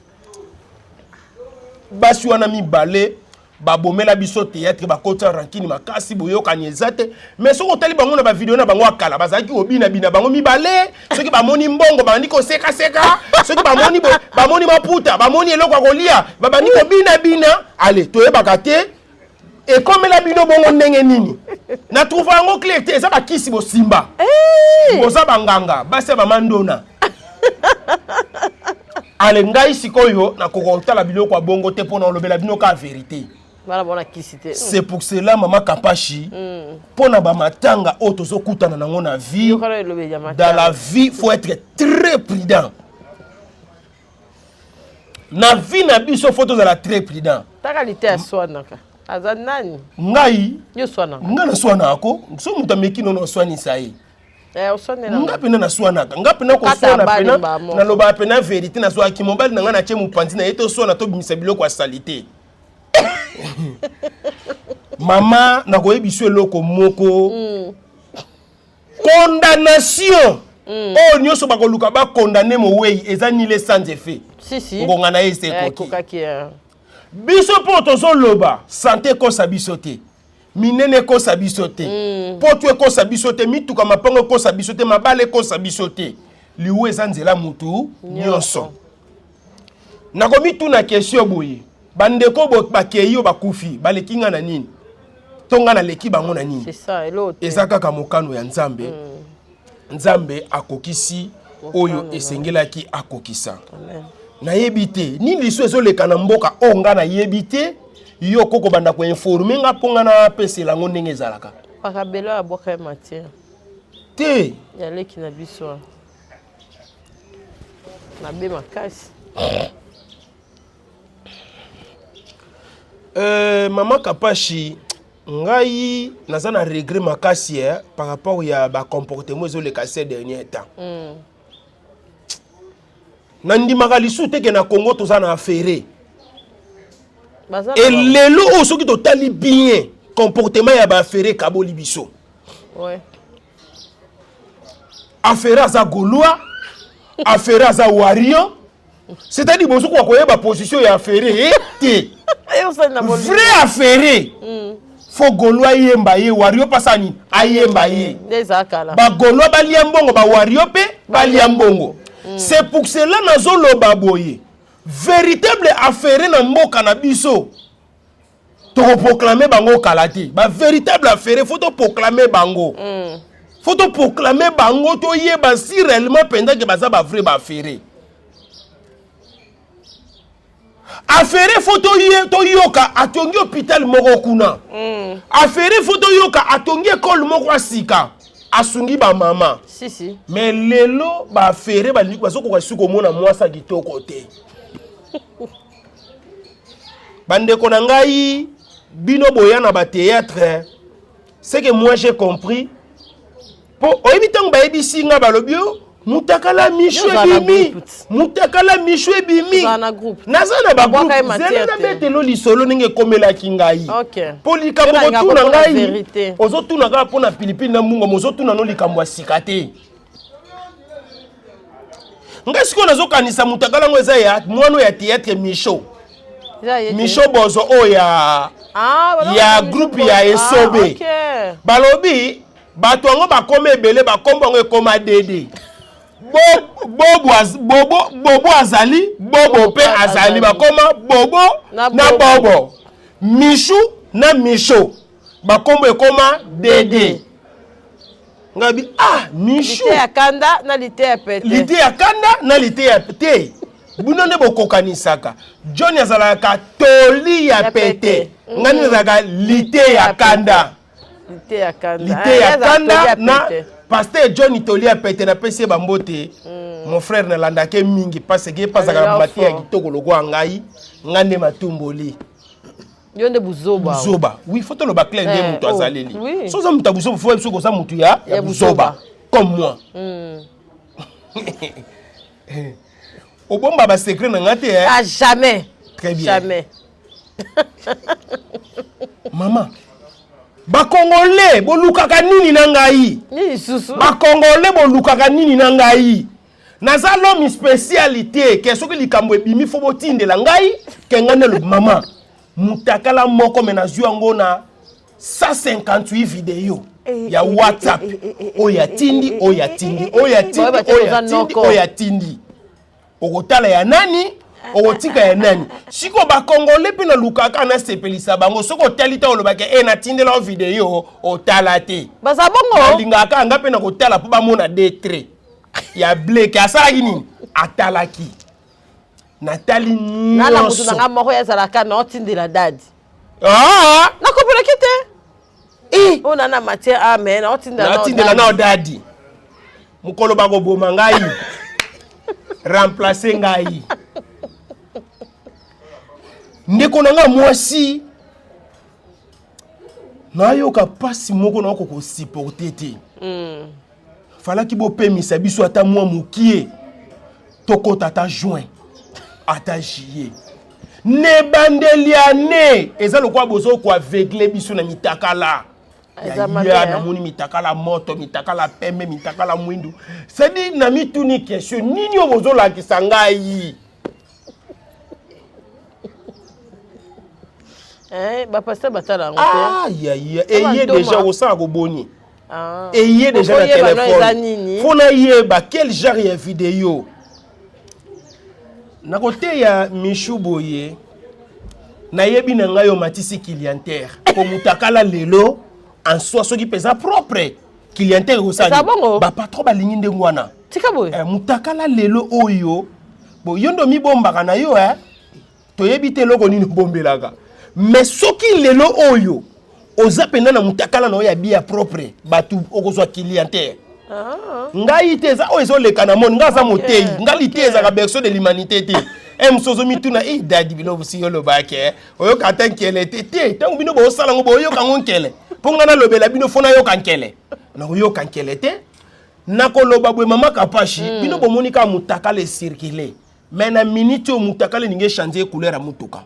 Speaker 3: Basi wana mibale babomela biso théâtre, bakota rancune makasi, boyokani eza te. Mais soki otali bango na ba vidéo na bango ya kala, bazalaki kobina bina bango mibale, soki bamoni mbongo babandi kosekaseka, soki bamoni bamoni maputa, bamoni eloko ya kolia, babandi kobina bina. Allez, toyebaka te ekomela bino bongo ndenge nini. Na trouve yango clair te, eza bakisi bosimba.
Speaker 2: Hey!
Speaker 3: Boza banganga, basi ya bamandona. Ale ngai sikoyo nakoka kotala biloko ya bongo te mpona olobela bino ka vérité.
Speaker 2: Bana bona kisi te.
Speaker 3: C'est pour cela mama Kapashi, mpona ba matanga oyo tozokutana nango na vie,
Speaker 2: Yokala elobeli ya matanga.
Speaker 3: dans la vie faut être très prudent. Na vie na biso faut tozala très prudent.
Speaker 2: Taka lite ya swanaka. Aza nani?
Speaker 3: Ngai,
Speaker 2: Yo swanaka.
Speaker 3: Ngai na swanaka ko. So moto ameki nono aswanisa ye.
Speaker 2: Eh, oswanela
Speaker 3: Nga
Speaker 2: nga.
Speaker 3: pena na swanaka. Nga pena
Speaker 2: Okata
Speaker 3: koswana
Speaker 2: bali
Speaker 3: pena,
Speaker 2: mba moko.
Speaker 3: nalobaka pena vérité, nazwaki mobali na nga na tie mopanzi na ye toswana tobimisa biloko ya salite. Mama, nakoyebi biso eloko moko. Condamnation. Oyo nyonso bakoluka ba condamner mowei eza nile sans effet.
Speaker 2: Si, si.
Speaker 3: Ngonga na ye ese
Speaker 2: Eh,
Speaker 3: ekoki.
Speaker 2: ekokaki, eh.
Speaker 3: Biso mpo tozoloba santé ekosa biso te. Minene ekosa biso te. Poto ekosa biso te, mituka mapango ekosa biso te, mabala ekosa biso te. Liwa eza nzela mutu nyonso. Nakomituna question boye. Bandeko bakei yo bakufi, baleki nga na nini? To nga naleki bango na nini?
Speaker 2: C'est ça, eloko te.
Speaker 3: Eza kaka mokano ya Nzambe. Nzambe akokisi
Speaker 2: Mokano
Speaker 3: oyo
Speaker 2: na
Speaker 3: esengelaki akokisa.
Speaker 2: Amen.
Speaker 3: Nayebi te nini liso ezoleka na mboka oyo nga nayebi te, yo koko banda koinforme nga mpo nga napesela yango ndenge ezalaka.
Speaker 2: Pakabelo abwaka ye matière.
Speaker 3: Te.
Speaker 2: Ya leki na biso. Mabe makasi.
Speaker 3: Mama Kapashi, ngai naza na regret makasi par rapport ya ba comportement ezoleka ces derniers temps. Nandimaka lisusu te ke na Congo toza na affaire.
Speaker 2: Baza
Speaker 3: Et
Speaker 2: na bango.
Speaker 3: lelo oyo soki totali bien comportement ya ba affaire kaboli biso.
Speaker 2: Ouais.
Speaker 3: Affaire aza Gaulois, affaire aza Warrior. C'est-à-dire bozo kwa koyeba position ya affaire te.
Speaker 2: Eh, osali na bolingo.
Speaker 3: Vrai affaire. Faut Gaulois yemba ye, Warrior pasa nini? Ayemba ye.
Speaker 2: Nde eza kala.
Speaker 3: Ba Gaulois balia mbongo, ba Warrior pe balia mbongo. C'est pour cela nazoloba boye. Véritable affaire na mboka na biso. Toko proclamer bango kala te. Ba véritable affaire faut to proclamer bango. Faut to proclamer bango to yeba si réellement penza ke baza ba vrai ba affaire. Affaire faut to ye to yoka atongi hôpital moko kuna. Affaire faut to yoka atongi école moko asika. Asungi ba mama.
Speaker 2: Si si.
Speaker 3: Mais lelo ba affaire ba lingi bazokoka suko mona mwasa kitoko te. Bandeko na ngai bino boya na ba théâtre, c'est que moi j'ai compris. Po oyebi ntango bayebisi nga balobi yo mutakala mishu
Speaker 2: Yo ozala na
Speaker 3: ebimi.
Speaker 2: groupe.
Speaker 3: Mutakala mishu ebimi.
Speaker 2: Ozala na groupe.
Speaker 3: Naza na ba
Speaker 2: Babwaka ye
Speaker 3: groupe.
Speaker 2: matière
Speaker 3: Zela na
Speaker 2: te.
Speaker 3: betelo lisolo ndenge ekomelaki ngai.
Speaker 2: Ok.
Speaker 3: Po likambo
Speaker 2: Yo nalinga
Speaker 3: kotuna
Speaker 2: komona
Speaker 3: ngai,
Speaker 2: vérité.
Speaker 3: ozotuna kaka mpo na pilipili na mbongo, ozotuna no likambo ya sika te. Ngai sikoyo nazokanisa mutakala yango eza ya mwana ya théâtre Micho. Micho Bozo oyo ya
Speaker 2: ah,
Speaker 3: ya groupe ya Esobe.
Speaker 2: Ah, okay.
Speaker 3: Balobi bato yango bakoma ebele bakombo yango ekoma dede. Bobo, bobo, bobo azali bobo mpe azali bakoma bobo na, na bobo Michou na Micho bakombo ekoma dede. Ngabi ah Michou
Speaker 2: liteya kanda na liteya pete
Speaker 3: liteya kanda na liteya te bino nde bokokanisaka John azalaka toli ya pete ngai nde nazalaka liteya kanda
Speaker 2: liteya kanda
Speaker 3: liteya kanda na pasteur John toli ya pete napesi ye bambote mon frère nalandaka ye mingi parce que ye mpe azalaka na mateya kitoko lokola ngai ngai nde matumboli
Speaker 2: Yo nde buzoba.
Speaker 3: Buzoba. Oui, faut toloba clair nde eh, moto oh, azaleli.
Speaker 2: Oui.
Speaker 3: So oza moto ya buzoba, faut soki oza moto ya ya buzoba comme moi. Obomba ba secret na nga te
Speaker 2: eh. Ah jamais.
Speaker 3: Très bien.
Speaker 2: Jamais.
Speaker 3: Maman, bakongole bolukaka nini na ngai?
Speaker 2: Nini susu?
Speaker 3: Bakongole bolukaka nini na ngai? Naza l'homme spécial te ke soki likambo ebimi fo botindela ngai ke ngai nalobi mama mutakala moko me nazwi yango na 158 video ya WhatsApp oyo atindi oyo atindi oyo atindi oyo atindi oyo atindi okotala ya nani okotika ya nani sikoyo bakongole mpe nalukaka nasepelisa bango soki otali te olobaka e natindela yo video otala te
Speaker 2: baza bongo
Speaker 3: nalingaka nga mpe nakotala mpo bamona detre ya bleke asalaki nini atalaki natali
Speaker 2: nana motu na nga moko ezalaka na otindela dadi
Speaker 3: ah!
Speaker 2: nakopelaki te eh! oyo nana matière a ah, mais
Speaker 3: naotindela nao dadi mokolo bakoboma ngai remplace ngai ndeko na ngai mwasi nayoka mpasi moko nakoka kosupporte te Falaki bopemisa biso ata mwa mokie, tokota ata juin ata juillet na ebandeli ya annee eza lokola bozo ko aveugle biso na mitakala ya namoni mitakala moto mitakala pembe mitakala mwindu cestadi na mituni question nini oyo bozolakisa ngai
Speaker 2: eh, bapasteur batala yango te
Speaker 3: eye deja kosala koboni
Speaker 2: Ah.
Speaker 3: Eye déjà na téléphone. Faut na yeba quel genre ya vidéo. Na koteya Michou boye nayebi na ngai omatisi clientèle po mutakala lelo en soi soki mpenza propre clientèle ekosala bapatron balingi ndenge wana
Speaker 2: tika boye
Speaker 3: eh, mutakala lelo oyo bo yo nde omibombaka na yo eh? Toyebi te eloko nini obombelaka. Mais soki lelo oyo oza mpenza na mutakala na oyo ya biya propre, bato okozwa clientèle.
Speaker 2: Ah.
Speaker 3: Ngai te eza oyo ezoleka na moni, ngai aza moteyi, ngai liteyi ezalaka berceau de l'humanité te. Eh mosusu ozomituna eh dadi bino bosi olobaki eh oyoka ata nkele te te ntango bino bosala yango boyoka yango nkele mpo ngai nalobela bino fo nayoka nkele nakoyoka nkele te nakoloba boye mama kapashi bino bomoni kaka mutakala ecircule Mais na minute oyo mutakala elingi echanger couleur ya mutuka.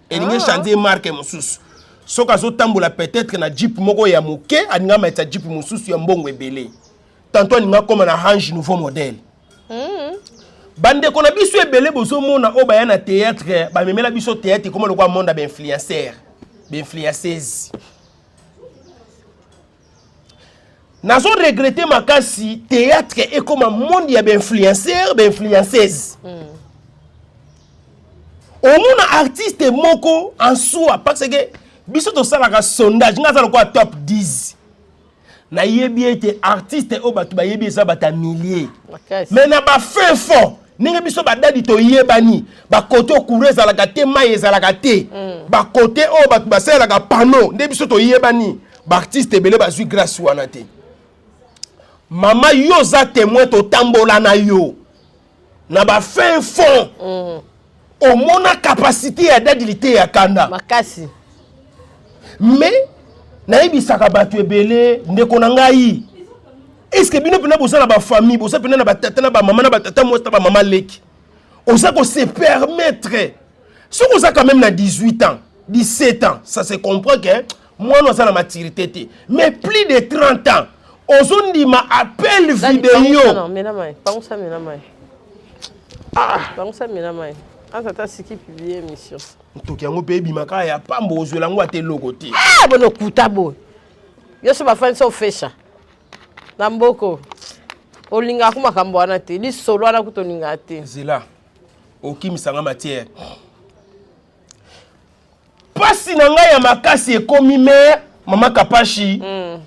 Speaker 3: Elingi echanger marque mosusu. Soki azotambola peut-être na jeep moko ya moke, alingi amatisa jeep mosusu ya mbongo ebele. Tantôt alingi akoma na range nouveau modèle. Bandeko na biso ebele bozomona oyo baya na théâtre, bamemela biso théâtre ekoma lokola monde ya ba-influenceurs, ba-influenceuses. Nazo regretter makasi théâtre ekoma monde ya ba-influenceurs, ba-influenceuses. Omona artiste moko en soi parce que biso tosalaka sondage nga aza lokola top 10 nayebi ete artiste oyo bato bayebi eza bato ya millier mais na ba fin fond ndenge biso badadi toyebani bakote oyo courant ezalaka te mai ezalaka te bakote oyo bato basalelaka panneau nde biso toyebani baartiste ebele bazwi grâce wana te mama yo oza témoin totambola na yo na ba fin fond omona capacité ya dadi liteya kanda
Speaker 2: makasi
Speaker 3: mais nayebisaka bato ebele ndeko na ngai est-ce que bino mpena boza na bafamille boza mpena na batata na bamama na batata mwasi na bamama leki oza kose permettre soki oza quand même na 18 ans 17 ans ça se comprend que mwana aza na maturité te mais plus de 30 ans ozondima appel video
Speaker 2: pangusa mela mai. Aza ata siki publier émission.
Speaker 3: Ntoki yango mpe ebimaka ya pamba ozwela yango ata eloko te.
Speaker 2: Ah bono kuta boye. Yo so bafandisa ofesha na mboko olingaka ku makambo wana te lisolo wana kutu olingaka te.
Speaker 3: Zela okimisa nga matière. Pasi na ngai ya makasi ekomi mère mama Kapashi. Mm.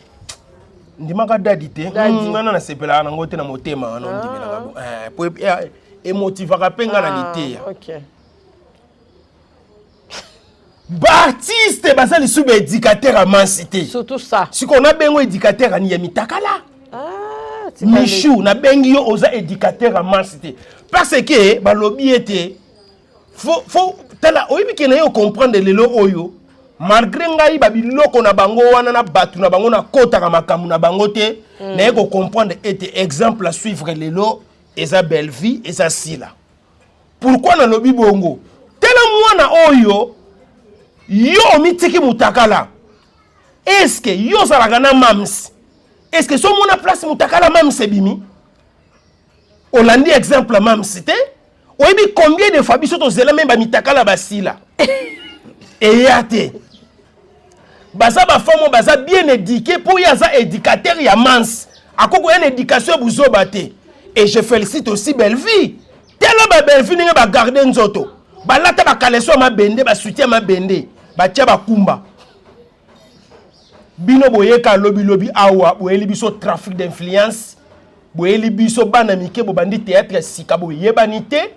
Speaker 3: Ndimaka dadi te. Mm, nga na nasepelaka nango te na motema wana ondimelaka ah. bo. Eh, po eh, emotivaka mpe nga na ah, liteya.
Speaker 2: Okay.
Speaker 3: Baartiste baza lisusu baéducateur ya mansi te.
Speaker 2: Surtout ça.
Speaker 3: Sikoyo nabengo éducateur ya mitakala.
Speaker 2: Ah,
Speaker 3: Michou nabengi yo oza éducateur ya mansi te. Parce que balobi ete faut faut tala oyebi ke naye ocomprendre lelo oyo malgré ngai babiloko na bango wana na bato na bango nakotaka makambo na bango te mm. naye kocomprendre ete exemple à suivre lelo eza bellevie eza sila pourquoi nalobi bongo tala mwana oyo yo omitiki mutakala eske yo ozalaka na mams eske so omona place mutakala mams ebimi olandi exemple ya mamsi te oyebi combien de fois biso tozela meme bamitakala basila eya te baza bafemme oyo baza bien éduqué mpo ye aza éducateur ya manse akoki koya na éducation ya buzoba te et je félicite aussi bellevie tala babellevie ndenge bagarde nzoto balata bakaleso ya mabende basoutien ya mabende batia bakumba bino boyeka lobi lobi awa boyeli biso trafic d'influence boyeli biso bana mike bobandi théâtre ya sika boyebani te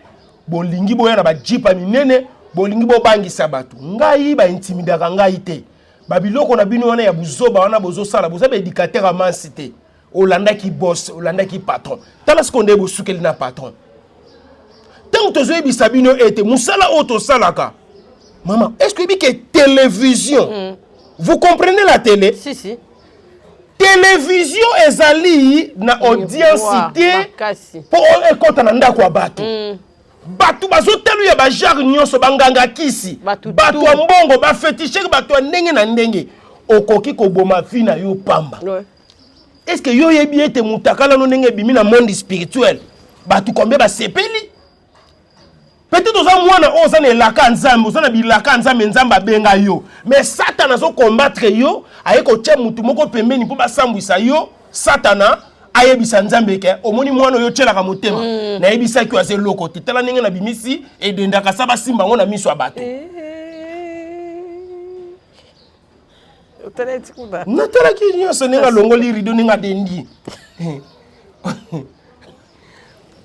Speaker 3: bolingi boya na bajipa minene bolingi bobangisa bato ngai baintimidaka ngai te babiloko na bino wana ya buzoba wana bozosala boza baéducateur ya mansi te olandaki boss olandaki patron tala sikoyo nde bosukeli na patron ntango tozoyebisa bino ete mosala oyo tosalaka mama est ce que oyebi ke télévision mm. vous comprenez la télé
Speaker 2: si, si.
Speaker 3: télévision ezali na audience te mpo ekɔta na ndako ya bato mm. bato bazotelu ya bagenre nyonso banganga kisi bato ya mbongo bafetichere bato ya ndenge na ndenge okoki koboma vi na yo pamba ouais. Est-ce que yo yebi ete mutakala no ndenge ebimi na monde spirituel bato combien basepeli peut-être oza mwana oyo oza na elaka ya nzambe oza na bilaka ya nzambe nzambe abenga yo mais satana azokombattre yo aye kotya motu moko pembeni mpo basambwisa yo satana ayebisa nzambe ke omoni mwana oyo otyelaka motema mm. nayebisaki yo aza eloko te tala ndenge nabimisi edendaka sa basimba yango na miso ya bato eh. Natalaki nyonso ndenge alongoli rido ndenge adendi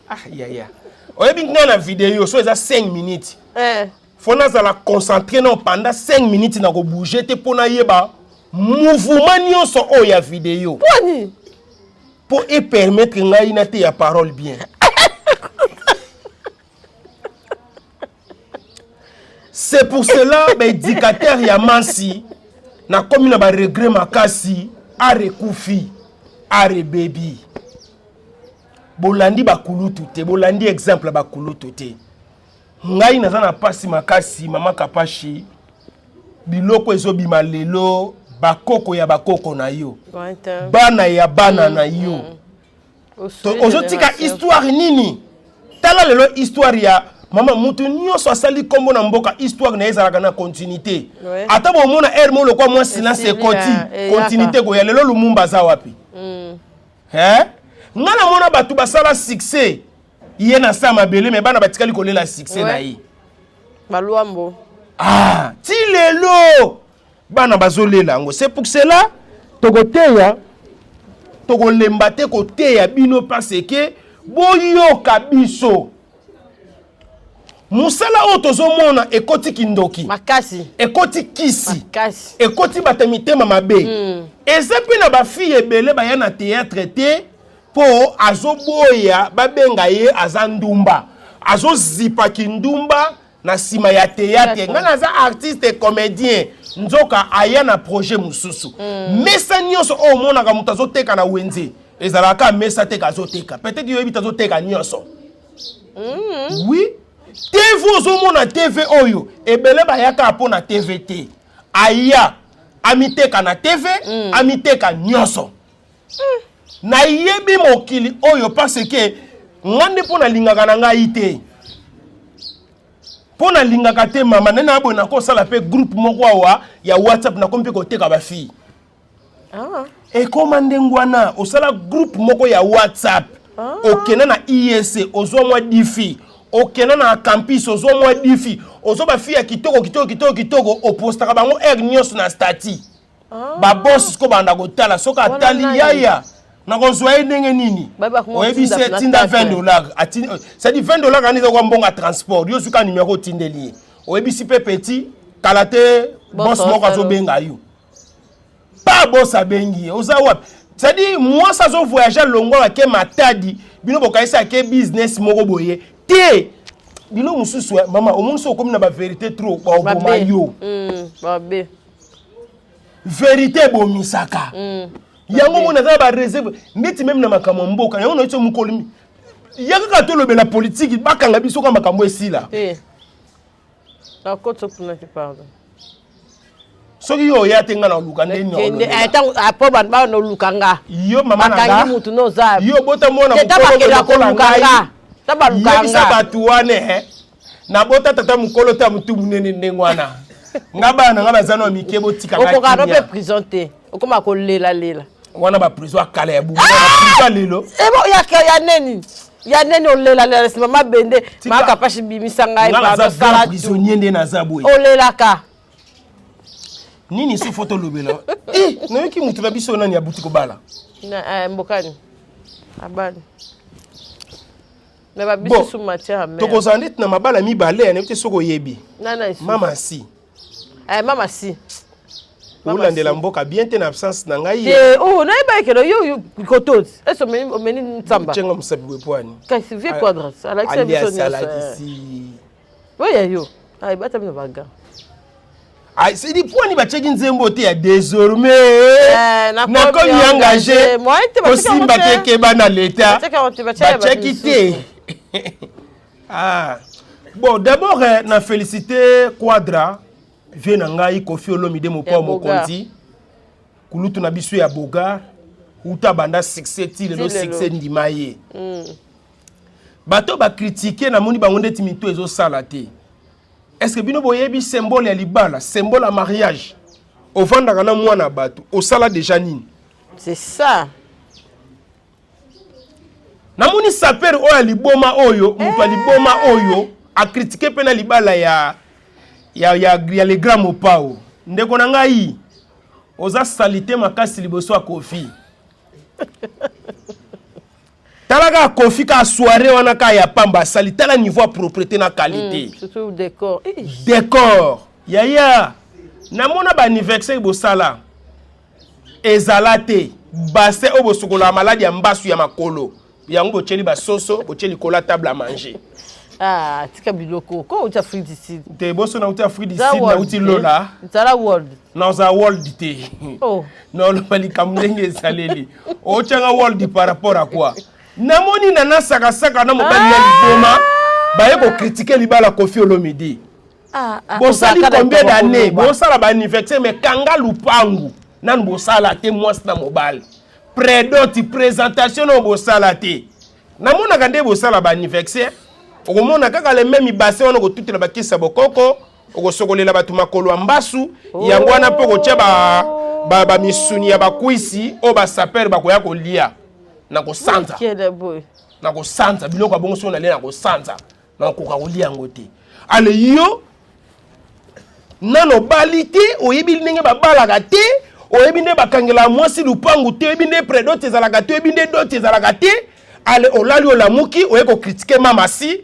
Speaker 3: ah yaya oyebi ngai na video so eza 5 minutes eh. fo nazala concentré nao pendant 5 minutes na kobouge te mpo nayeba mouvement nyonso oyo ya video mpo epermettre ngai nateya parole bien C'est pour cela ba éducateur ya Mansi na komi na ba regret makasi are kufi are baby bolandi bakulutu te bolandi exemple ya bakulutu te ngai naza na pasi makasi mama kapashi biloko ezobima lelo bakoko ya bakoko na yo bana ya bana na yo mm. Ozotika histoire nini? Tala lelo histoire ya mama mutu nyonso asali kombo na mboka histoire na ye ezalaka na continuité. Ouais. Ata bomona heure moko lokwa mwa silence ekoti continuité koya lelo Lumumba aza wapi? Mm. Hein? Nga namona bato basala succès ye na sa mabele mais bana batikali kolela succès ouais. na ye.
Speaker 2: Baluambo.
Speaker 3: Ah, ti lelo bana bazolela yango c'est pour cela tokoteya tokolemba te koteya bino parce que boyoka biso mosala oyo tozomona ekoti kindoki
Speaker 2: makasi
Speaker 3: ekoti kisi makasi ekoti bato ya mitema mabe mm. eza mpe na bafille ebele baya na théâtre te mpo azoboya babenga ye aza ndumba azozipa kindumba na sima ya théâtre nga naza artiste comédien nzoka aya na projet mosusu mm. mesa nyonso oyo omonaka moto azoteka na wenze ezalaka mesa teka azoteka peut-être yo oyebi te azoteka nyonso mm. oui tv ozomona tv oyo ebele bayaka mpo na tv te aya amiteka na tv mm. amiteka nyonso Nayebi mokili oyo parce que nga nde mpo nalingaka na ngai te. Mpo nalingaka te mama nde na boye, nakosala mpe groupe moko awa ya WhatsApp, nakomi mpe koteka bafille.
Speaker 2: Ah.
Speaker 3: Ekoma ndenge wana, osala groupe moko ya WhatsApp, okenda na ISC, ozwa mwa difi, okenda na campus, ozwa mwa difi, ozwa bafille ya kitoko kitoko kitoko kitoko, opostaka bango heure nyonso na statut. Baboss siko banda kotala soki
Speaker 2: Wana
Speaker 3: atali
Speaker 2: nani?
Speaker 3: Yaya, nakozwa ye ndenge nini?
Speaker 2: Bayeba kuma
Speaker 3: Oyebisi
Speaker 2: otinda
Speaker 3: ye
Speaker 2: na
Speaker 3: tinda
Speaker 2: table.
Speaker 3: 20 dollars, c'est-à-dire 20 dollars ani eza kwa mbongo ya transport. Yo suka numéro otindeli ye, oyebisi mpe petit kala te.
Speaker 2: Boss
Speaker 3: Boss moko
Speaker 2: osalo.
Speaker 3: azobenga yo pa, boss abengi ye: "Oza wapi?" C'est-à-dire mwasi azovoyage, alongwa ake Matadi, bino bokayisi ake business moko boye te. Bilo mosusu eh, mama, omoni so okomi na bavérité trop, baoboma
Speaker 2: Mabe.
Speaker 3: yo.
Speaker 2: Mabe.
Speaker 3: Vérité ebomisaka. Yango moni aza na baréserve neti même na makambo ya mboka. Yango nayebi so mokolo ya kaka tolobela politiki, bakanga biso kaka, makambo esila.
Speaker 2: Te, nakoti kuna te, pardon.
Speaker 3: Soki yo oya te, nga na oluka ndeni?
Speaker 2: Kende
Speaker 3: Olobela.
Speaker 2: ntango apo bato bana oluka nga.
Speaker 3: Yo mama na
Speaker 2: Bakangi
Speaker 3: nga
Speaker 2: mutu no oza.
Speaker 3: Yo bota mwana
Speaker 2: Te, ta
Speaker 3: mokolo
Speaker 2: bakenda
Speaker 3: lokola
Speaker 2: koluka
Speaker 3: ngai.
Speaker 2: nga, ta baluka
Speaker 3: Yebisa
Speaker 2: nga.
Speaker 3: bato wana eh, nabota tata mokolo te ya motu monene ndenge wana. Nga bana na nga baza na mike, botika nga
Speaker 2: Okoka no mpe
Speaker 3: kimia.
Speaker 2: prison te, okoma kolelalela.
Speaker 3: Wana baprison ya kala ya bubu, prison lelo.
Speaker 2: Ebo ya neni ya neni, olelalela nsima mabende.
Speaker 3: Tika.
Speaker 2: Maka pasi, bimisa ngai.
Speaker 3: Nga naza
Speaker 2: Pardon, sala
Speaker 3: grand
Speaker 2: tu.
Speaker 3: prisonnier nde naza boye.
Speaker 2: Olelaka.
Speaker 3: Nini so fo tolobela? Eh, nayoki motu na biso nani abuti kobala.
Speaker 2: Na mbokani abali me
Speaker 3: Bon,
Speaker 2: babisusu matière amère.
Speaker 3: Tokozala ndeti na mabala mibale, nayebi te soki oyebi.
Speaker 2: Nana esu?
Speaker 3: Mama si.
Speaker 2: Mama si. Mama
Speaker 3: Olandela
Speaker 2: si.
Speaker 3: mboka bien te na absence na ngai.
Speaker 2: Te, oh, nayeba ekelo yo yo koto ese omeni, omeni ntsamba.
Speaker 3: Tienga mosapi boye po ani?
Speaker 2: Kasi vie quadras alakisa biso
Speaker 3: Alias
Speaker 2: nyonso.
Speaker 3: Alakisi.
Speaker 2: Oyo ya yo ayebata bino baga.
Speaker 3: Ah, c'est-à-dire po ani batiaki nzembo te ya "Désormais
Speaker 2: nakomi
Speaker 3: nakomi engagé"?
Speaker 2: engagé. Moyen te, batiaki yango
Speaker 3: Kosimba
Speaker 2: te.
Speaker 3: te, keba na leta.
Speaker 2: Batiaki yango te, batiaki ya bato
Speaker 3: Batiaki te. Ah. Bon, d'abord eh, na félicité Quadra, vie na ngai Kofi Olomide, mopa
Speaker 2: Ya Bogar.
Speaker 3: mokonzi, kulutu na biso ya Bogar, uta banda succès ti lelo.
Speaker 2: Ti lelo.
Speaker 3: Succès ndima ye. Bato bacritiquer, namoni bango ndeti mito ezosala te. Est ce que bino boyebi symbole ya libala, symbole ya mariage? Ovandaka na mwana bato, osala déjà nini?
Speaker 2: C'est ça.
Speaker 3: Namoni sapeur oyo ya liboma, oyo moto ya liboma oyo acritiquer mpe na libala ya le grand Mopao. Ndeko na ngai, oza saleté makasi liboso ya Kofi. Tala kaka Kofi, kaka soirée wana kaka ya pamba asali, tala niveau ya propreté na qualité.
Speaker 2: Surtout décor. Eh.
Speaker 3: Décor, yaya, namona baanniversaire bosala ezala te, bassin oyo bosokolaka maladi ya mbasu ya makolo, yango botyeli basoso, botie likolo ya table à manger.
Speaker 2: Ah, tika biloko ko outi Afrique du Sud.
Speaker 3: Te, boso nauti Afrique du
Speaker 2: Za
Speaker 3: Sud,
Speaker 2: world
Speaker 3: nauti
Speaker 2: te.
Speaker 3: Lola.
Speaker 2: Zala world.
Speaker 3: Naza world te.
Speaker 2: Oh.
Speaker 3: Naoloba likambo ndenge ezaleli. Otyanga world par rapport à quoi? Namoni nana sakasaka na mobali ya liboma baye kocritiquer libala Kofi Olomide.
Speaker 2: Ah, ah,
Speaker 3: Bosali
Speaker 2: ozalaka na
Speaker 3: combien
Speaker 2: likambo
Speaker 3: d'années
Speaker 2: koloba.
Speaker 3: bosala baanniversaire, mais kanga lupangu nanu bosala te, mwasi na mobali, prédot, présentation oyo bosala te. Namonaka nde bosala baanniversaire, okomona kaka le même bassin wana, okotutela bakisi ya bokoko, okosokolela bato makolo ya mbasu, yango wana mpe okotia bamisuni ya bakwisi oyo basapeurs bakoya kolia na kosanza.
Speaker 2: Kele boy.
Speaker 3: Na kosanza biloko ya bongo, soki nalia na kosanza, nakokoka kolia yango te. Ale yo nano obali te, oyebi ndenge babalaka te, oyebi nde bakangelaka mwasi lupangu te, oyebi nde prédot ezalaka te, oyebi nde dot ezalaka te. Ale olali, olamuki, oye kocritiquer mama si.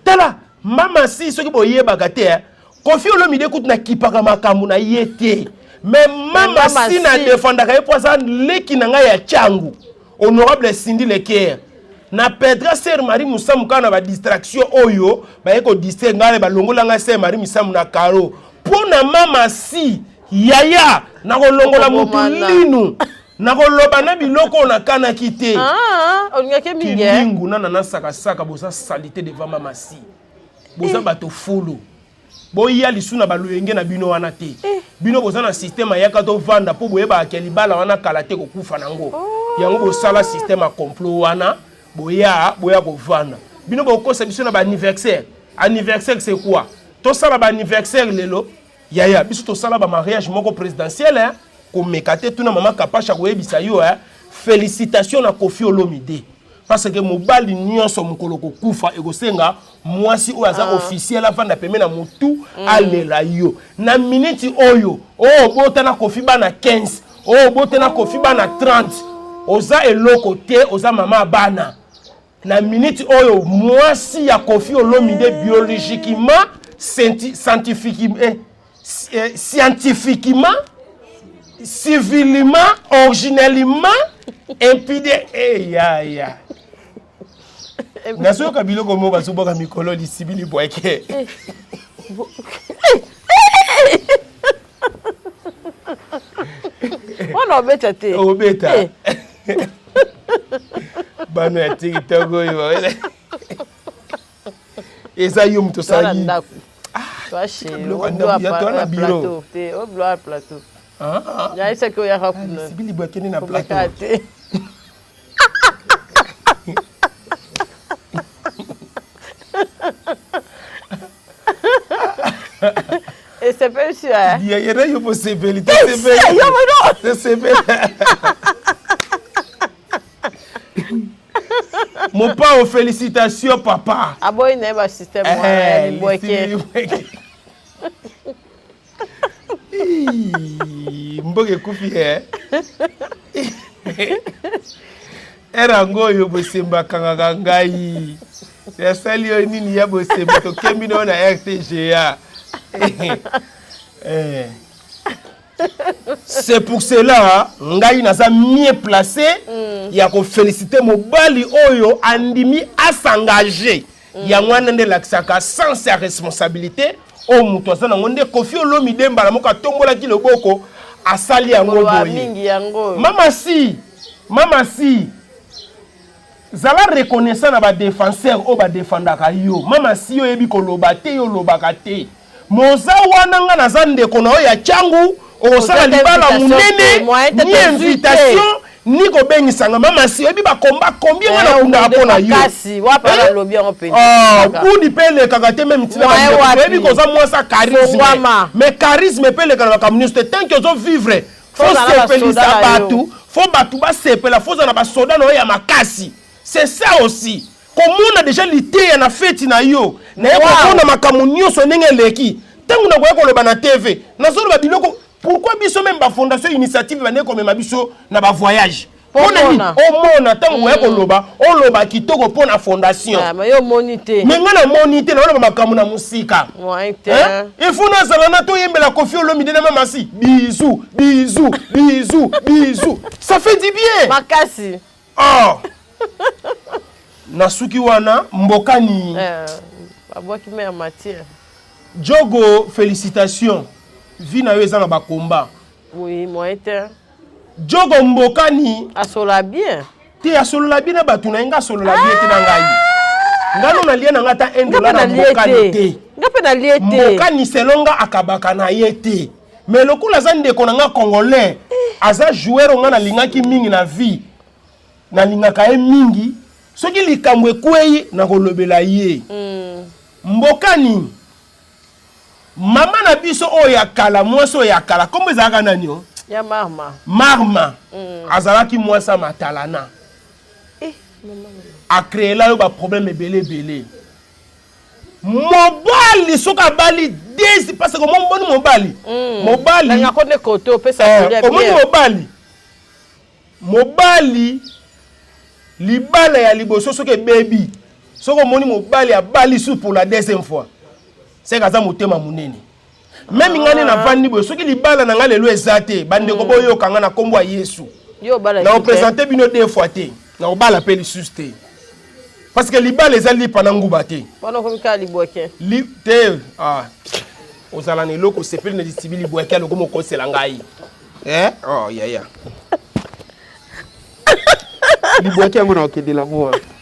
Speaker 3: Tala mama si, soki boyebaka te eh, Kofi Olomide kutu nakipaka makambo na ye te, mais mama
Speaker 2: mama
Speaker 3: si na
Speaker 2: si.
Speaker 3: defendaka ye mpo aza leki na ngai ya Tiangu, honorable Cindy Leker na pedra sœur Marie Musamu. Kaka na badistraction oyo baye kodistraire ngai, balongola ngai sœur Marie Misamu na karo mpo na mama si. Yaya, nakolongola mutu
Speaker 2: Okobomana.
Speaker 3: linu, nakoloba na biloko oyo nakanaki te.
Speaker 2: Ah, olingaki mingi eh?
Speaker 3: Kilingu nana nasakasaka, boza saleté devant mama si, boza bato fulu. Boya lisu na baloyenge na bino wana te. Bino boza na système ayaka tovanda mpo boyebaka ke libala wana kala te kokufa nango. Yango bosala système ya complot wana, boya kovanda. Bino bokosa biso na baanniversaire. Anniversaire, c'est quoi? Tosala ba anniversaire lelo. Yaya, biso tosala ba mariage moko présidentiel hein. Komeka te tuna mama Kapasha koyebisa yo hein. Félicitations na Koffi Olomide. Parce que mobali nyonso mokolo kokufa ekosenga mwasi oyo aza ah. officiel avanda pembe na motu mm. alela yo na miniti oyo oyo obota na Koffi bana 15 oyo obota na Koffi bana 30 oza eloko te oza mama bana Na minute oyo mwasi ya Koffi Olomide biologiquement scientifiquement eh, eh, scientifiquement civilement originellement impide eh, ya ya nazoyoka biloko moko bazobwaka mikolo lisibi libwake eh.
Speaker 2: wana obeta te
Speaker 3: obeta eh. bano ya tiktok oyo eza yo moto osalaki
Speaker 2: ah,
Speaker 3: na biro
Speaker 2: nayebisaki oyaka kuna
Speaker 3: libwa akende na plateau
Speaker 2: te esepelisi
Speaker 3: yena yo bosepeli tosepeli tosepeli mopao félicitation papa
Speaker 2: aboyi na ye basystème wana ya eh, libweke
Speaker 3: mboka ekufi e ere yango oyo bosembo akangaka ngai nasali yo nini ya bosembo tokembi na yo na rtga eh. c'est pour cela ngai naza mieux placé mm. ya kofélicite mobali oyo andimi asengage mm. yango wana nde elakisaka sens ya responsabilité oyo moto aza nango nde Koffi Olomide mbala moko atombolaki loboko asali yango boye mama si mama si zala reconnaissant na badefenseur oyo badefendaka yo mama si yo oyebi koloba te yo olobaka te moza wana nga naza ndeko na yo ya changu okosala libala monene ni invitation ni kobengisa nga mama si oyebi bakomba combien nga eh, nakundaka mpo na yo oh, budi mpe elekaka te meme ntina oyebi koza mwasi ya charisme mais charisme mpe eleka na makambo nyonso te tant que ozo vivre fo sepelisa bato fo bato basepela fo ozala na basoda na yo ya makasi c'est ça aussi komona deja liteya na feti na yo naye komona makambo nyonso ndenge eleki ntango nakoya koloba na tv nazoloba biloko pourquoi biso meme bafondation initiative bandeki komema biso na bavoyage mpo na nini omona ntango oya mm. koloba oloba kitoko mpo na fondation
Speaker 2: ah, yo omoni te
Speaker 3: me ngai namoni te naoloba makambo na mosika il faut nazala na toyembela Koffi Olomide na mamasi bisou bisou bisou bisou ça fait du bien
Speaker 2: makasi
Speaker 3: oh nasuki wana mbokani
Speaker 2: eh, babwaki me ya matière
Speaker 3: jogo félicitation vie na yo eza na bakomba
Speaker 2: oui moyen te
Speaker 3: jogo mbokani
Speaker 2: asola bien
Speaker 3: te asolola bien na bato na ye nga asolola bien te na ngai nga no nalie na nga ata un dollar na mbokani te
Speaker 2: nga mpe nalie te
Speaker 3: mbokani selo nga akabaka na ye te mais lokola aza ndeko na nga congolais aza joueur oyo nga nalingaki mingi na vie nalingaka ye mingi soki likambo ekwei nakolobela ye mm. mbokani mama na biso oyo ya kala mwasi oyo ya kala nkombo ezalaka nani o
Speaker 2: ya marma
Speaker 3: marma mm. azalaki mwasi ya matalana
Speaker 2: eh,
Speaker 3: acréela yo baproblème ebele ebele mobali soki abali desi parce que omoni mobali
Speaker 2: mm.
Speaker 3: mobali
Speaker 2: eh,
Speaker 3: omoni mobali mobali libala ya liboso soki ebebi soki omoni mobali abali su pour la deuxième fois seke aza motema monene meme ngai nde navandi boye soki libala na ngai lelo eza te bandeko mm. boyoka ngai na nkombo ya yesu na opresente bino deux fois te na obala mpe lisusu te parce que libala eza lipa na nguba te
Speaker 2: Li,
Speaker 3: te ah. ozala na eloko osepeli na lisibi libwake aloko mokosela ngai eh? oh, yaya
Speaker 4: libwaki yango na okendela yango wapi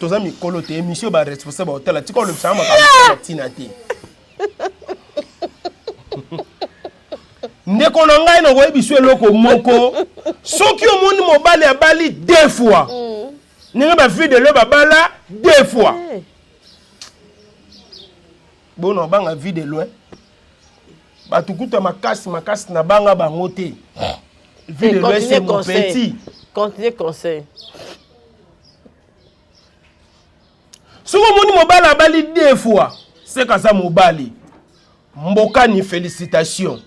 Speaker 3: toza mikolo te émission ba responsable baotala tika olobisaka makambo na ntina te ndeko na ngai nakoyebi biso eloko moko soki omoni mobali abali deux fois mm. ndenge bafille de lo babala deux fois eh. Bona obanga vie de loin. Bato kuta makasi makasi na banga bango te. Vie de loin c'est mon petit.
Speaker 2: Continuez conseil.
Speaker 3: Soki omoni mobali abali deux fois, c'est kaza mobali. Mbokani félicitations.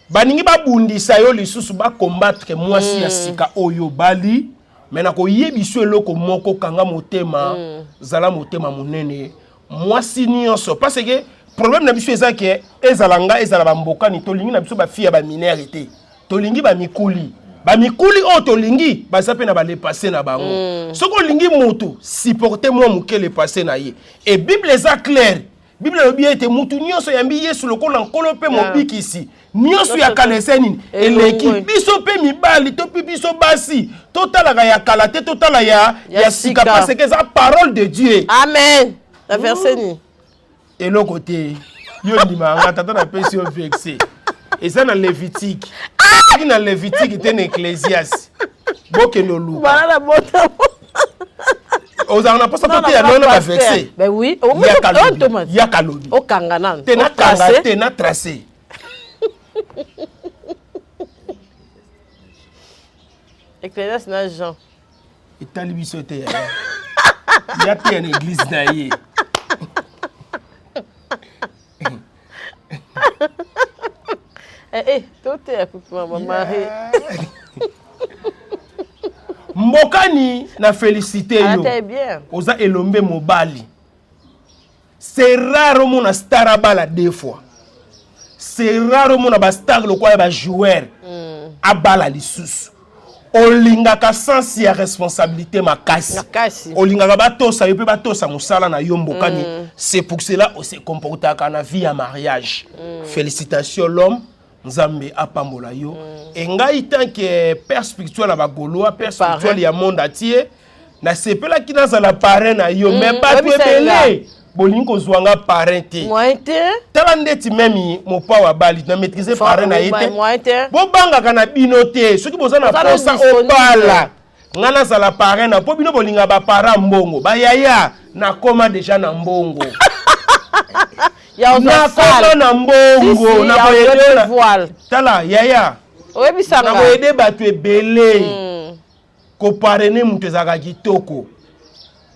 Speaker 3: Baningi babundisa yo lisusu ba combattre mwasi mm. ya sika oyo bali me nakoyebiso eloko moko kanga motema mm. zala motema monene mwasi nyonso parce que problème na biso eza ke ezala nga ezala bambokani tolingi na biso bafille ya baminere te tolingi bamikuli bamikuli oyo tolingi baza mpe na balepasse na bango mm. soki olingi motu supporte mwa moke lepasse na ye e bible eza claire Biblia elobi ete mutu nyonso yambi Yesu lokola Nkolo mpe Mobikisi, nyonso ya kala ese nini eleki. Biso mpe mibali to mpe biso basi totalaka ya kala te, totala ya, ya, ya sika parce que eza parole de Dieu.
Speaker 2: Amen. Na verset nini?
Speaker 3: Eloko te. Yo ndimaka nga tata napesi yo vexe. Eza na Levitique. Soki na Levitique te na Ecclesias. Bokende oluka.
Speaker 2: Bana bota.
Speaker 3: ozalaka na mposa toteya nono ba vexe
Speaker 2: ben oui
Speaker 3: yaka lobi
Speaker 2: okanga nanu
Speaker 3: te nakanga te na trace
Speaker 2: Ecclésiaste na Jean
Speaker 3: etali biso te yaya ya te na église na ye
Speaker 2: Eh, eh, toteya kutu mama Marie.
Speaker 3: Mbokani na félicité yo.
Speaker 2: Bien.
Speaker 3: Oza elombe mobali. C'est rare omona star abala deux fois. C'est rare omona ba star lokola ba joueur mm. abala lisusu. Olingaka sens ya responsabilité makasi.
Speaker 2: Makasi.
Speaker 3: Olingaka batosa yo pe batosa mosala na yo mbokani. Mm. C'est pour cela o se comportaka na vie ya mariage. Mm. Félicitations l'homme. Nzambe apambola yo. Mm. Et ngai tant que père spirituel ya ba Gaulois, père spirituel ya monde entier, nasepelaki nazala parrain na yo, mm. mais bato ebele bolingi kozwa nga parrain te. Tala ndeti meme mopao abali na maîtriser parrain na ye te. Bobangaka na bino te soki boza na posa obala nga nazala parrain na mpo bino bolinga ba parent mbongo bayaya nakoma deja na mbongo nakoma na mbongo nakoyede tala yaya nakoyede bato ebele mm. Ko parrainer mutu ezalaka kitoko.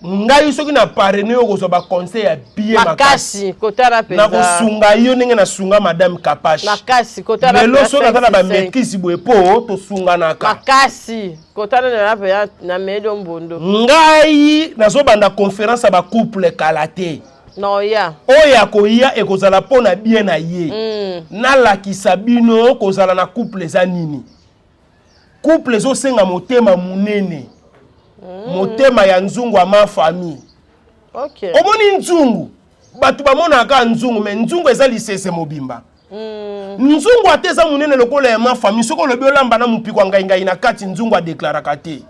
Speaker 3: Ngai soki na parrainer yo okozwa ba conseil ya bien
Speaker 2: makasi. Kotala
Speaker 3: penza. Nakosunga yo ndenge nasunga madame Kapash.
Speaker 2: Makasi kotala.
Speaker 3: Lelo soki naza na ba maîtrise boye po tosunganaka.
Speaker 2: Makasi kotala na penza na medo mbondo.
Speaker 3: Ngai nazobanda conférence ya ba couple kala te.
Speaker 2: Noya.
Speaker 3: Oyo akoya ekozala mpo na bien na ye. Mm. Nalakisa bino kozala na couple eza nini. Couple ezosenga motema munene. Mm. Motema ya nzungu ya ma famille.
Speaker 2: Okay.
Speaker 3: Omoni nzungu bato bamonaka kaka nzungu me nzungu eza lisese mobimba. Mm. Nzungu ata eza munene lokola ya ma famille soki olobi olamba na mopiko ya ngaingai na kati nzungu adeklaraka te.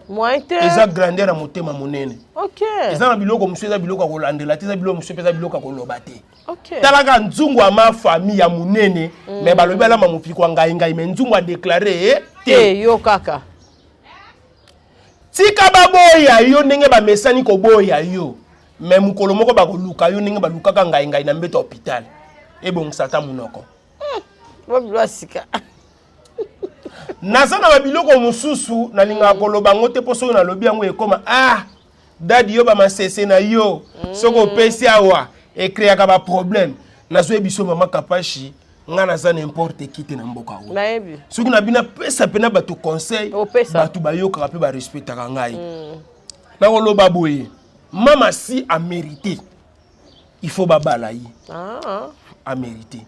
Speaker 3: Eza grandeur ya motema monene.
Speaker 2: Okay.
Speaker 3: Eza na biloko mosusu eza biloko ya kolandela te eza biloko mosusu mpe eza biloko ya koloba te.
Speaker 2: Okay.
Speaker 3: Tala kaka nzungu ya ma famille ya munene mm. mais balobi balamba mopiko ya ngai ngai mais nzungu a déclaré eh,
Speaker 2: te hey, yo kaka
Speaker 3: tika baboya yo ndenge bamesani koboya yo mais mokolo moko bakoluka yo ndenge balukaka ngai ngai na mbeto ya hôpital ebongisa ata monoko
Speaker 2: mm. sika
Speaker 3: naza na babiloko mosusu nalingaka koloba yango te mpo soki nalobi yango ekoma ah Dady yo ba masese na yo mm. soki opesi awa ecreaka ba problème nazoyebi biso mama kapashi nga naza n'importe qui te na mboka
Speaker 2: oyo
Speaker 3: soki na bino apesa mpena bato conseil bato bayokaka mpe barespectaka ngai mm. nakoloba boye mama si amérité il faut babala ye
Speaker 2: ah.
Speaker 3: amérité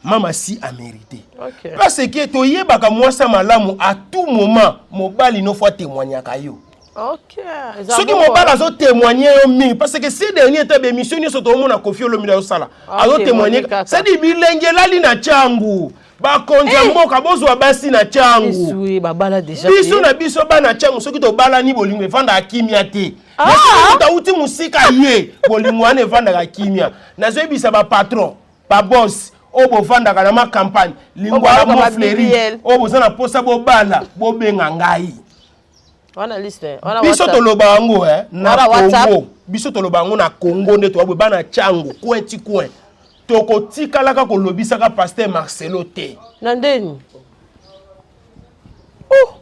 Speaker 3: mama si a mérité
Speaker 2: okay.
Speaker 3: parce que toyebaka mwasi ya malamu à tout moment mobali no faut atémoignaka yo
Speaker 2: okay.
Speaker 3: soki mobali azotémoigne yo mingi parce que ces dernier temps baémission nyonso toomona Koffi Olomide azosala
Speaker 2: ah,
Speaker 3: azotémoigne cestadi bilenge elali na cangu bakonzi ya mboka bozwa basi na cangu biso na biso bana cangu soki tobalani bolingo efandaka kimia te moto auti mosika ye bolingo wana efandaka kimia nazoyebisa bapatron ba boss oyo bovandaka na ma campagne lingwala
Speaker 2: Oyo
Speaker 3: mofleri
Speaker 2: BBL.
Speaker 3: oyo boza na posa bobala bobenga ngai.
Speaker 2: Wana liste. Wana
Speaker 3: biso toloba yango eh, na Congo. Biso toloba yango na Congo nde toyabwe bana Tshangu coin ti coin. Tokotikalaka kolobisaka pasteur Marcelo te.
Speaker 2: Na ndeni? Oh!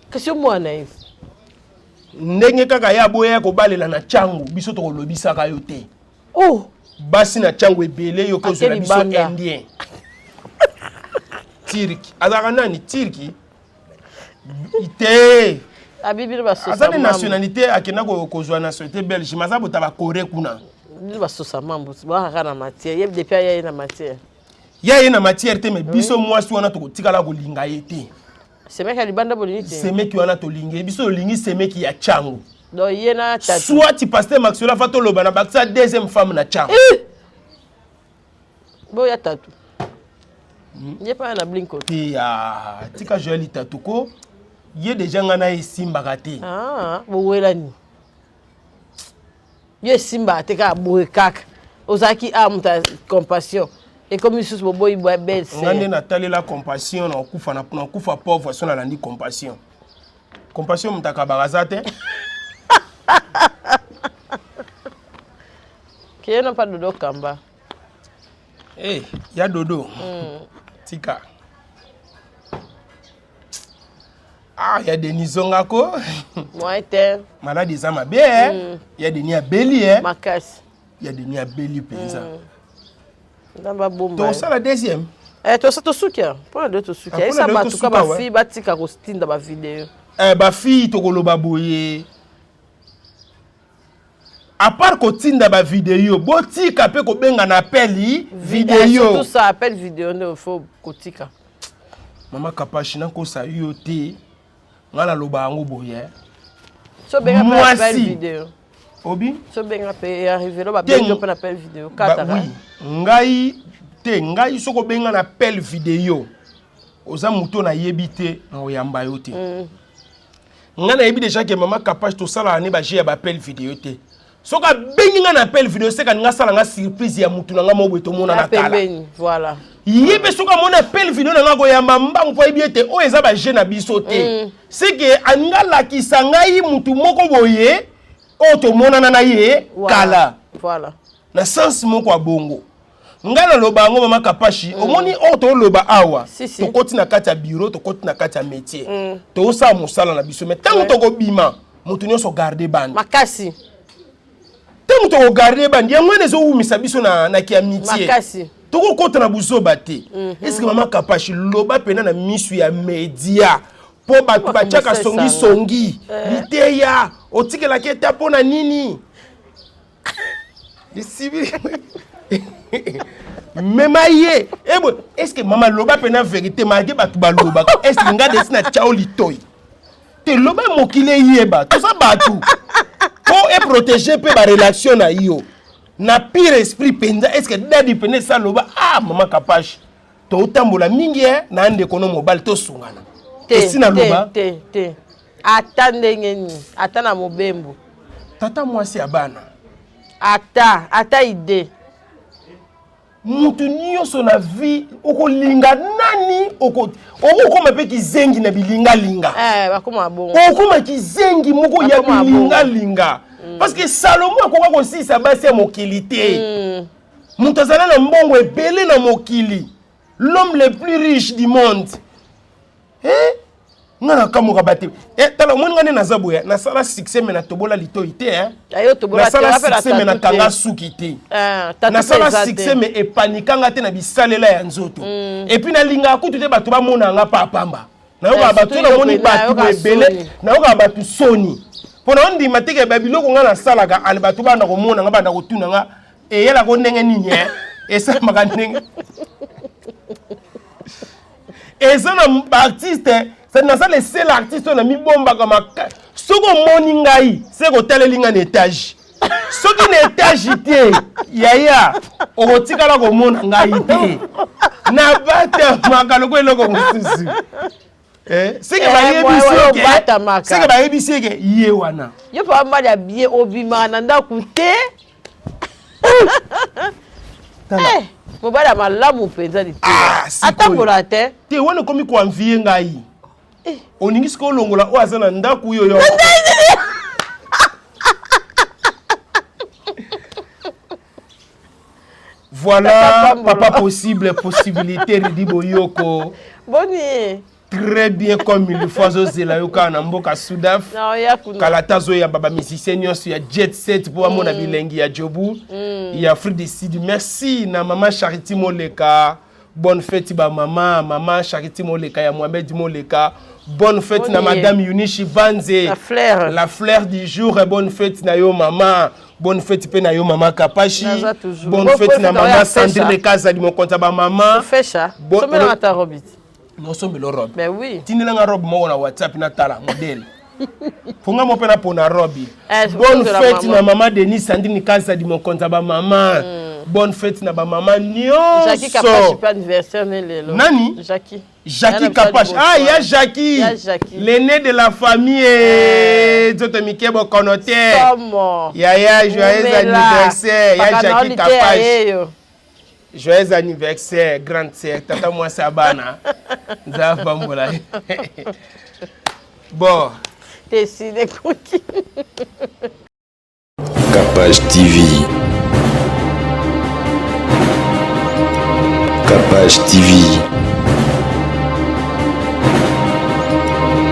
Speaker 2: Kasi yo mwana ye.
Speaker 3: Ndenge kaka ye aboya kobalela na Tshangu, biso tokolobisaka yo te.
Speaker 2: Oh!
Speaker 3: Basi na Tshangu ebele yo kozela biso indien. Turki. Azalaka nani? Turki. Te. Aza na nationalité akenda kozwa nationalité belge, mais aza bota ba Corée kuna.
Speaker 2: Bino basosa mambo, bakaka na matière. Ye depuis aya ye na matière.
Speaker 3: Ya ye na matière te, mais biso mwasi wana tokotikala kolinga ye te.
Speaker 2: Semeki ya libanda bolingi te.
Speaker 3: Semeki wana tolingi ye, biso tolingi semeki ya Tshangu.
Speaker 2: Donc ye na tatu.
Speaker 3: Soit pasteur Maxwell afa toloba na bakisa deuxième femme na Tshangu.
Speaker 2: Eh! Boya tatu. Ye pa na blinko.
Speaker 3: Te ya tika Joël tatu ko ye déjà nga na esimbaka te.
Speaker 2: Ah, bowelani. Yo esimbaka te kaka boye kaka. Ozalaki a moto ya compassion. Ekomi lisusu boboyi bwa belle sœur.
Speaker 3: Nga nde natalela compassion na okufa na kufa pauvre so nalandi compassion. Compassion moto akabaka aza te.
Speaker 2: Kiye na pa dodo kamba.
Speaker 3: Hey, ya dodo. Tika. Ah, ya Denis Zongako.
Speaker 2: Moi te.
Speaker 3: Maladi eza mabe eh. Ya Denis abeli eh.
Speaker 2: Makasi.
Speaker 3: Ya Denis abeli penza.
Speaker 2: Nzambe abomba.
Speaker 3: Tosala deuxième.
Speaker 2: Eh, tosa tosukia. Pona de tosukia.
Speaker 3: Ah,
Speaker 2: Esa
Speaker 3: pona de
Speaker 2: batuka
Speaker 3: tosuka,
Speaker 2: ba
Speaker 3: ouais.
Speaker 2: fille batika kotinda ba vidéo.
Speaker 3: Eh, ba fille tokoloba boye. À part kotinda ba vidéo, botika pe kobenga na appel vidéo.
Speaker 2: Surtout ça appel vidéo nde faut kotika.
Speaker 3: Mama Kapashi nakosa yo te. Nga naloba yango boye.
Speaker 2: So benga pe appel vidéo.
Speaker 3: Obi?
Speaker 2: So benga pe arrivé lo ba benga pe appel vidéo kata.
Speaker 3: Oui. Ngai te ngai soko benga na appel vidéo. Oza moto na yebi te na oyamba yo te. Nga nayebi déjà que mama Kapash tosalaka ne ba jeu ya ba appel vidéo te. Soki abengi nga na appel vidéo seka nga sala nga surprise ya mutu na nga moko boye tomona na kala.
Speaker 2: Pembeni, voilà.
Speaker 3: Ye pe soki amoni appel vidéo na nga koyamba mbangu po ayebi ete oyo eza ba jeu na biso te. C'est que aninga alakisa ngai mutu moko boye oyo tomonana na ye kala.
Speaker 2: Voilà.
Speaker 3: Na sens moko ya bongo. Nga naloba yango mama Kapashi, omoni oyo toloba awa,
Speaker 2: Si, si.
Speaker 3: tokoti na kati ya bureau, tokoti na kati ya métier. Tosala mosala na biso, mais tango tokobima, moto nyonso garder bande.
Speaker 2: Makasi.
Speaker 3: Tango toko garder bande, yango wana ezowumisa biso na kia métier.
Speaker 2: Makasi.
Speaker 3: Tokokota na buzoba te. Est-ce que mama Kapashi loba pena na misu ya média po bato
Speaker 2: Oyo
Speaker 3: batiaka
Speaker 2: bakomisa
Speaker 3: songi
Speaker 2: esango.
Speaker 3: songi, liteya, otikelaki eta po na nini? Lisibi. Mema ye. Eh bon, est-ce que maman loba pena vérité malgré bato balobaka, est-ce que nga desi na tchao litoyi? Te loba mokili eyeba, toza bato. Po e protéger pe ba relation na yo. Na pire esprit penza, est-ce que dadi pene sa loba ah maman Kapash. Totambola mingi eh na ndeko no mobali tosungana.
Speaker 2: Te,
Speaker 3: Esi na loba?
Speaker 2: te, te, te. Ata ndenge nini, ata na mobembo.
Speaker 3: Tata mwasi ya bana.
Speaker 2: Ata, ata idée.
Speaker 3: Mutu nyonso na vie okolinga nani okokoma pe kizengi na bilingalinga.
Speaker 2: Eh, bakoma bongo.
Speaker 3: Okokoma kizengi moko ya
Speaker 2: Bakoma bongo.
Speaker 3: bilingalinga. Parce que Salomo akoka kosilisa basi ya mokili te. Mutu azala na mbongo ebele na mokili. L'homme le plus riche du monde. Eh? Nga na kamoka bate. Eh, tala, omoni nga nde naza boye, nasala succès mais natobola litoyi te, hein.
Speaker 2: Ayo, tobola te,
Speaker 3: Nasala
Speaker 2: wapela
Speaker 3: succès mais
Speaker 2: tatu te.
Speaker 3: nakanga suki te.
Speaker 2: Ah, tatu
Speaker 3: Nasala
Speaker 2: eza te.
Speaker 3: succès mais epanika nga te na bisalela ya nzoto. Et puis nalingaka kutu te bato bamona nga pa pamba. Nayokaka
Speaker 2: Eh,
Speaker 3: bato,
Speaker 2: surtout
Speaker 3: namoni
Speaker 2: yo pena,
Speaker 3: bato
Speaker 2: nayoka
Speaker 3: ebele,
Speaker 2: soni.
Speaker 3: nayokaka bato soni. Mpo na ondima te ke ba biloko nga nasalaka, ale bato banda komona nga, banda kotuna nga, eyelaka ndenge nini, hein? Esalamaka ndenge. Eza na ba artiste, c'est naza le seul artiste oyo na mibombaka maka. Soki omoni ngai, se kotaleli ngai na étage. Soki na étage te, yaya, okotikala komona ngai te. Nabatamaka lokola eloko mosusu. Eh, seke
Speaker 2: Eh,
Speaker 3: bayebisi
Speaker 2: boye, boye,
Speaker 3: eke,
Speaker 2: obatamaka.
Speaker 3: seke bayebisi eke ye wana.
Speaker 2: Yo pa mali ya bien obimaka na ndako te.
Speaker 3: Tala.
Speaker 2: Eh, mobali ya malamu mpenza liteya.
Speaker 3: Ah, sikoyo.
Speaker 2: Atambola te.
Speaker 3: Te wana okomi koenvie ngai. Eh. Olingi sikoyo olongola oyo aza na ndako oyo yo. Voilà, papa possible, possibilité, Ridi Boyoko.
Speaker 2: Boni.
Speaker 3: Très bien comme il faut azozela yo kaka na mboka Sudaf. Kala te azoyamba ba musiciens nyonso ya Jet Set mpo bamona mm. bilengi ya Jobu mm. ya Afrique du Sud. Merci na mama Charity Moleka. Bonne fête ba mama, mama Charity Moleka ya Mohamed Moleka. Bonne fête na madame Yunishi Banze.
Speaker 2: La fleur.
Speaker 3: La fleur du jour et bonne fête na yo mama. Bonne fête pe na yo mama Kapashi. Bonne fête na mama Sandrine Kazadi mokonzi ya ba mama.
Speaker 2: Fesha. Sombela ata robe.
Speaker 3: Nosombela robe.
Speaker 2: Ben oui.
Speaker 3: Tindela nga robe moko na WhatsApp natala modèle. Fonga mo pe na pona robe. Eh, bonne fête na mama Denis Sandrine Kazadi mokonzi ya ba mama. Mm. Bonne fête na ba mama nyonso.
Speaker 2: Jackie Kapashi pe anniversaire ne lelo.
Speaker 3: Nani?
Speaker 2: Jackie.
Speaker 3: Jackie Kapash. Ah, il y a Jackie.
Speaker 2: Ya Jackie.
Speaker 3: L'aîné de la famille. Eh. Nzoto mike bokono te.
Speaker 2: Somo.
Speaker 3: Yaya, joyeux anniversaire. Ya Jackie Kapash. Joyeux anniversaire, grande sœur. Tata mwasi ya bana. Nzambe apambola. Bon.
Speaker 2: Te sine koki.
Speaker 5: Capage TV. Capage TV.